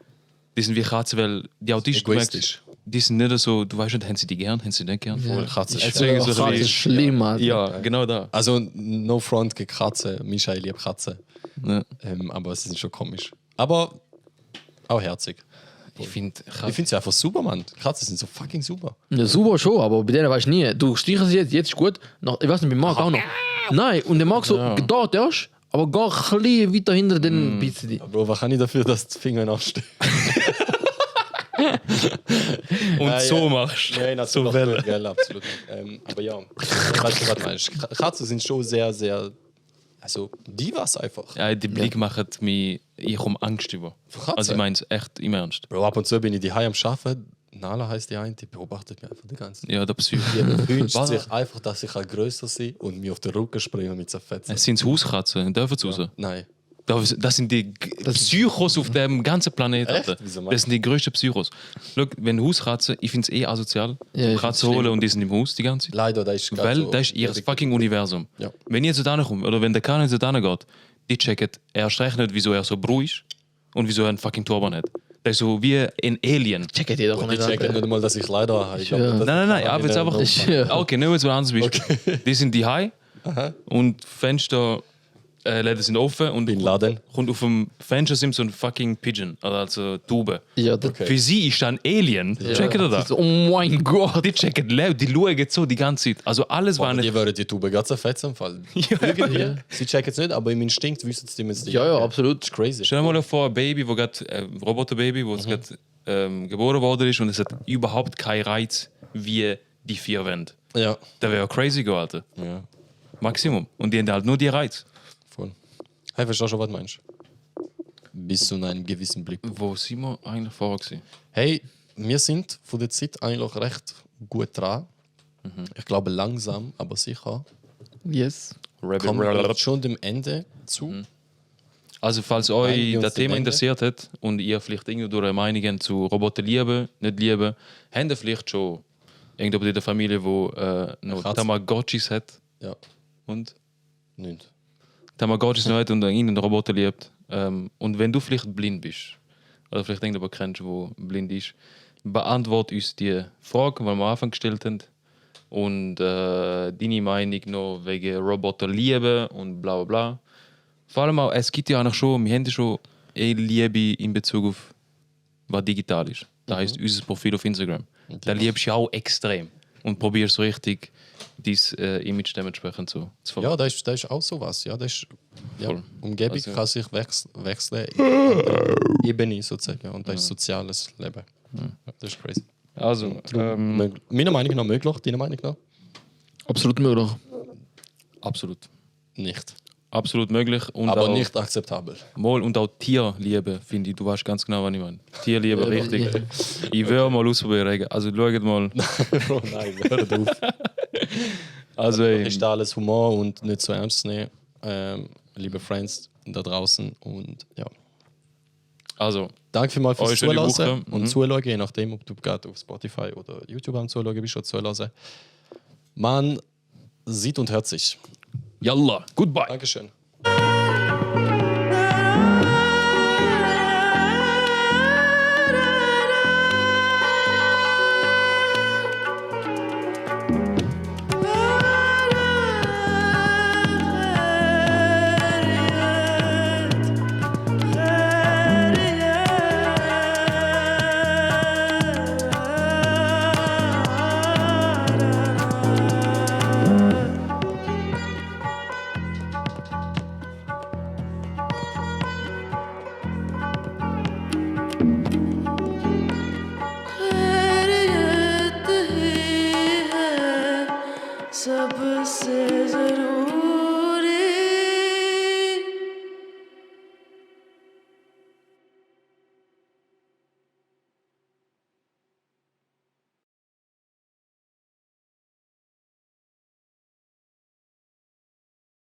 die sind wie Katzen, weil die Autisten, Egoistisch. die sind nicht so, du weißt nicht, haben sie die gern, haben sie nicht gern. Ja. Katze ist Deswegen so Das ist schlimm, Mann. Ja, genau da. Also, no front gegen Katzen. Mischa, ich liebe Katzen. Ja. Aber sie sind schon komisch. Aber auch herzig. Ich finde, Ich finde sie einfach super, Mann. Katzen sind so fucking super. Ja, super schon, aber bei denen weiß ich nie. Du streichst sie jetzt ist gut. Ich weiß nicht, bei Marc auch noch. Nein, und der Marc so, da erst. Aber gar ein bisschen weiter hinter den bisschen. Bro, was kann ich dafür, dass die Finger nachstehen? Und so machst Nein, so natürlich Welle. nicht, gell, absolut nicht. Aber ja, weißt du, was du meinst? Katzen sind schon sehr, sehr. Also, Divas einfach. Ja, die Blick machen mich, ich komme Angst über. Katzen? Also ich meine es echt im Ernst. Bro, ab und zu bin ich die am Arbeiten. Nala heisst die eine, die beobachtet mich einfach die ganze Zeit. Ja, der Psycho. Die wünscht Was? sich einfach, dass ich größer sein und mir auf den Rücken springen und mich zerfetzen. Es sind Hauskatzen, dürfen sie raus? Nein. Das sind die Psychos auf dem ganzen Planeten. Echt? Alter. Wieso meinst Das sind die größten Psychos. Schau, wenn Hauskatzen, ich finde es asozial, Ja, ich Katzen find's holen und die sind im Haus die ganze Zeit. Leider, da ist gerade Weil so das ist ihr fucking Universum. Ja. Wenn ihr zu denen kommt, oder wenn der Kanon zu denen geht, die checken erst recht nicht, wieso er so bruh ist und wieso er einen fucking Turban hat. Das ist so wie ein Alien. Checkt ihr doch Ich nicht. checke Alter. nicht mal, dass ich leider habe. Ich Ja. glaub, das Nein, kann aber ich jetzt nicht einfach. noch- Ja. Okay, nehmen wir jetzt mal ein anderes Beispiel. Die sind die High und Fenster Läden sind offen und Bin Laden. und auf dem Fenster sind so ein fucking Pigeon, also Tube. Ja, das Okay. Für sie ist ein Alien. Checkt ihr das? Oh mein Gott. Die checken laut, die schauen so die ganze Zeit. Also alles war Aber nicht. die würden die Tube ganz zerfetzen im Fall. Irgendwie. Sie checken es nicht, aber im Instinkt wissen sie es nicht. Ja, ja, absolut. Das ist crazy. Stell dir mal vor, ein Baby, wo gerade Roboterbaby, wo es gerade geboren worden ist und es hat überhaupt keinen Reiz wie die 4 Wände. Ja. Da wäre crazy geworden. Ja, Maximum. Und die haben halt nur die Reiz. voll. Hey, verstehst du schon, was du meinst? Bis zu einem gewissen Blick. Wo sind wir eigentlich vorher gewesen? Hey, wir sind von der Zeit eigentlich recht gut dran. Ich glaube langsam, aber sicher. Yes. Kommen wir schon dem Ende zu. Also falls Neigen euch wir uns das dem Thema Ende? interessiert hat und ihr vielleicht irgendwie eine Meinung habt zu Roboter lieben, nicht lieben, habt ihr vielleicht schon irgendjemand in der Familie, der noch Katze. Tamagotchis hat Ja, und nicht. Tamagotchis noch hat und einen Roboter liebt. Und wenn du vielleicht blind bist oder vielleicht irgendjemand kennst, der blind ist, beantworte uns die Frage, die wir am Anfang gestellt haben. Und deine Meinung noch wegen Roboter lieben und bla bla bla. Vor allem auch, es gibt ja eigentlich schon, wir haben ja schon eine Liebe in Bezug auf was digital ist. Das heisst, unser Profil auf Instagram. Da liebst du ja auch extrem. Und probierst so richtig dein Image dementsprechend zu Ja, das ist auch sowas. Ja, das ist, ja, Voll. Umgebung Also- kann sich wechseln in andere Ebene sozusagen. Und das ist soziales Leben. Das ist crazy. Also, Meiner Meinung nach möglich, deiner Meinung nach? Absolut möglich. absolut. Nicht. Absolut möglich. Und Aber auch, nicht akzeptabel. Mal und auch Tierliebe, finde ich. Du weißt ganz genau, was ich meine. Tierliebe, richtig. Ja. Ich will mal ausprobieren. Also, schaut mal. Bro, nein, hört auf. Also, Ist da alles Humor und nicht so ernst zu nehmen. Liebe Friends da draußen. Und ja. also Danke vielmals fürs Euch schöne Zuhören Woche. und Zuschauen, je nachdem, ob du gerade auf Spotify oder YouTube am Zuschauen bist oder zuhören. Man sieht und hört sich. Yalla, goodbye. Dankeschön.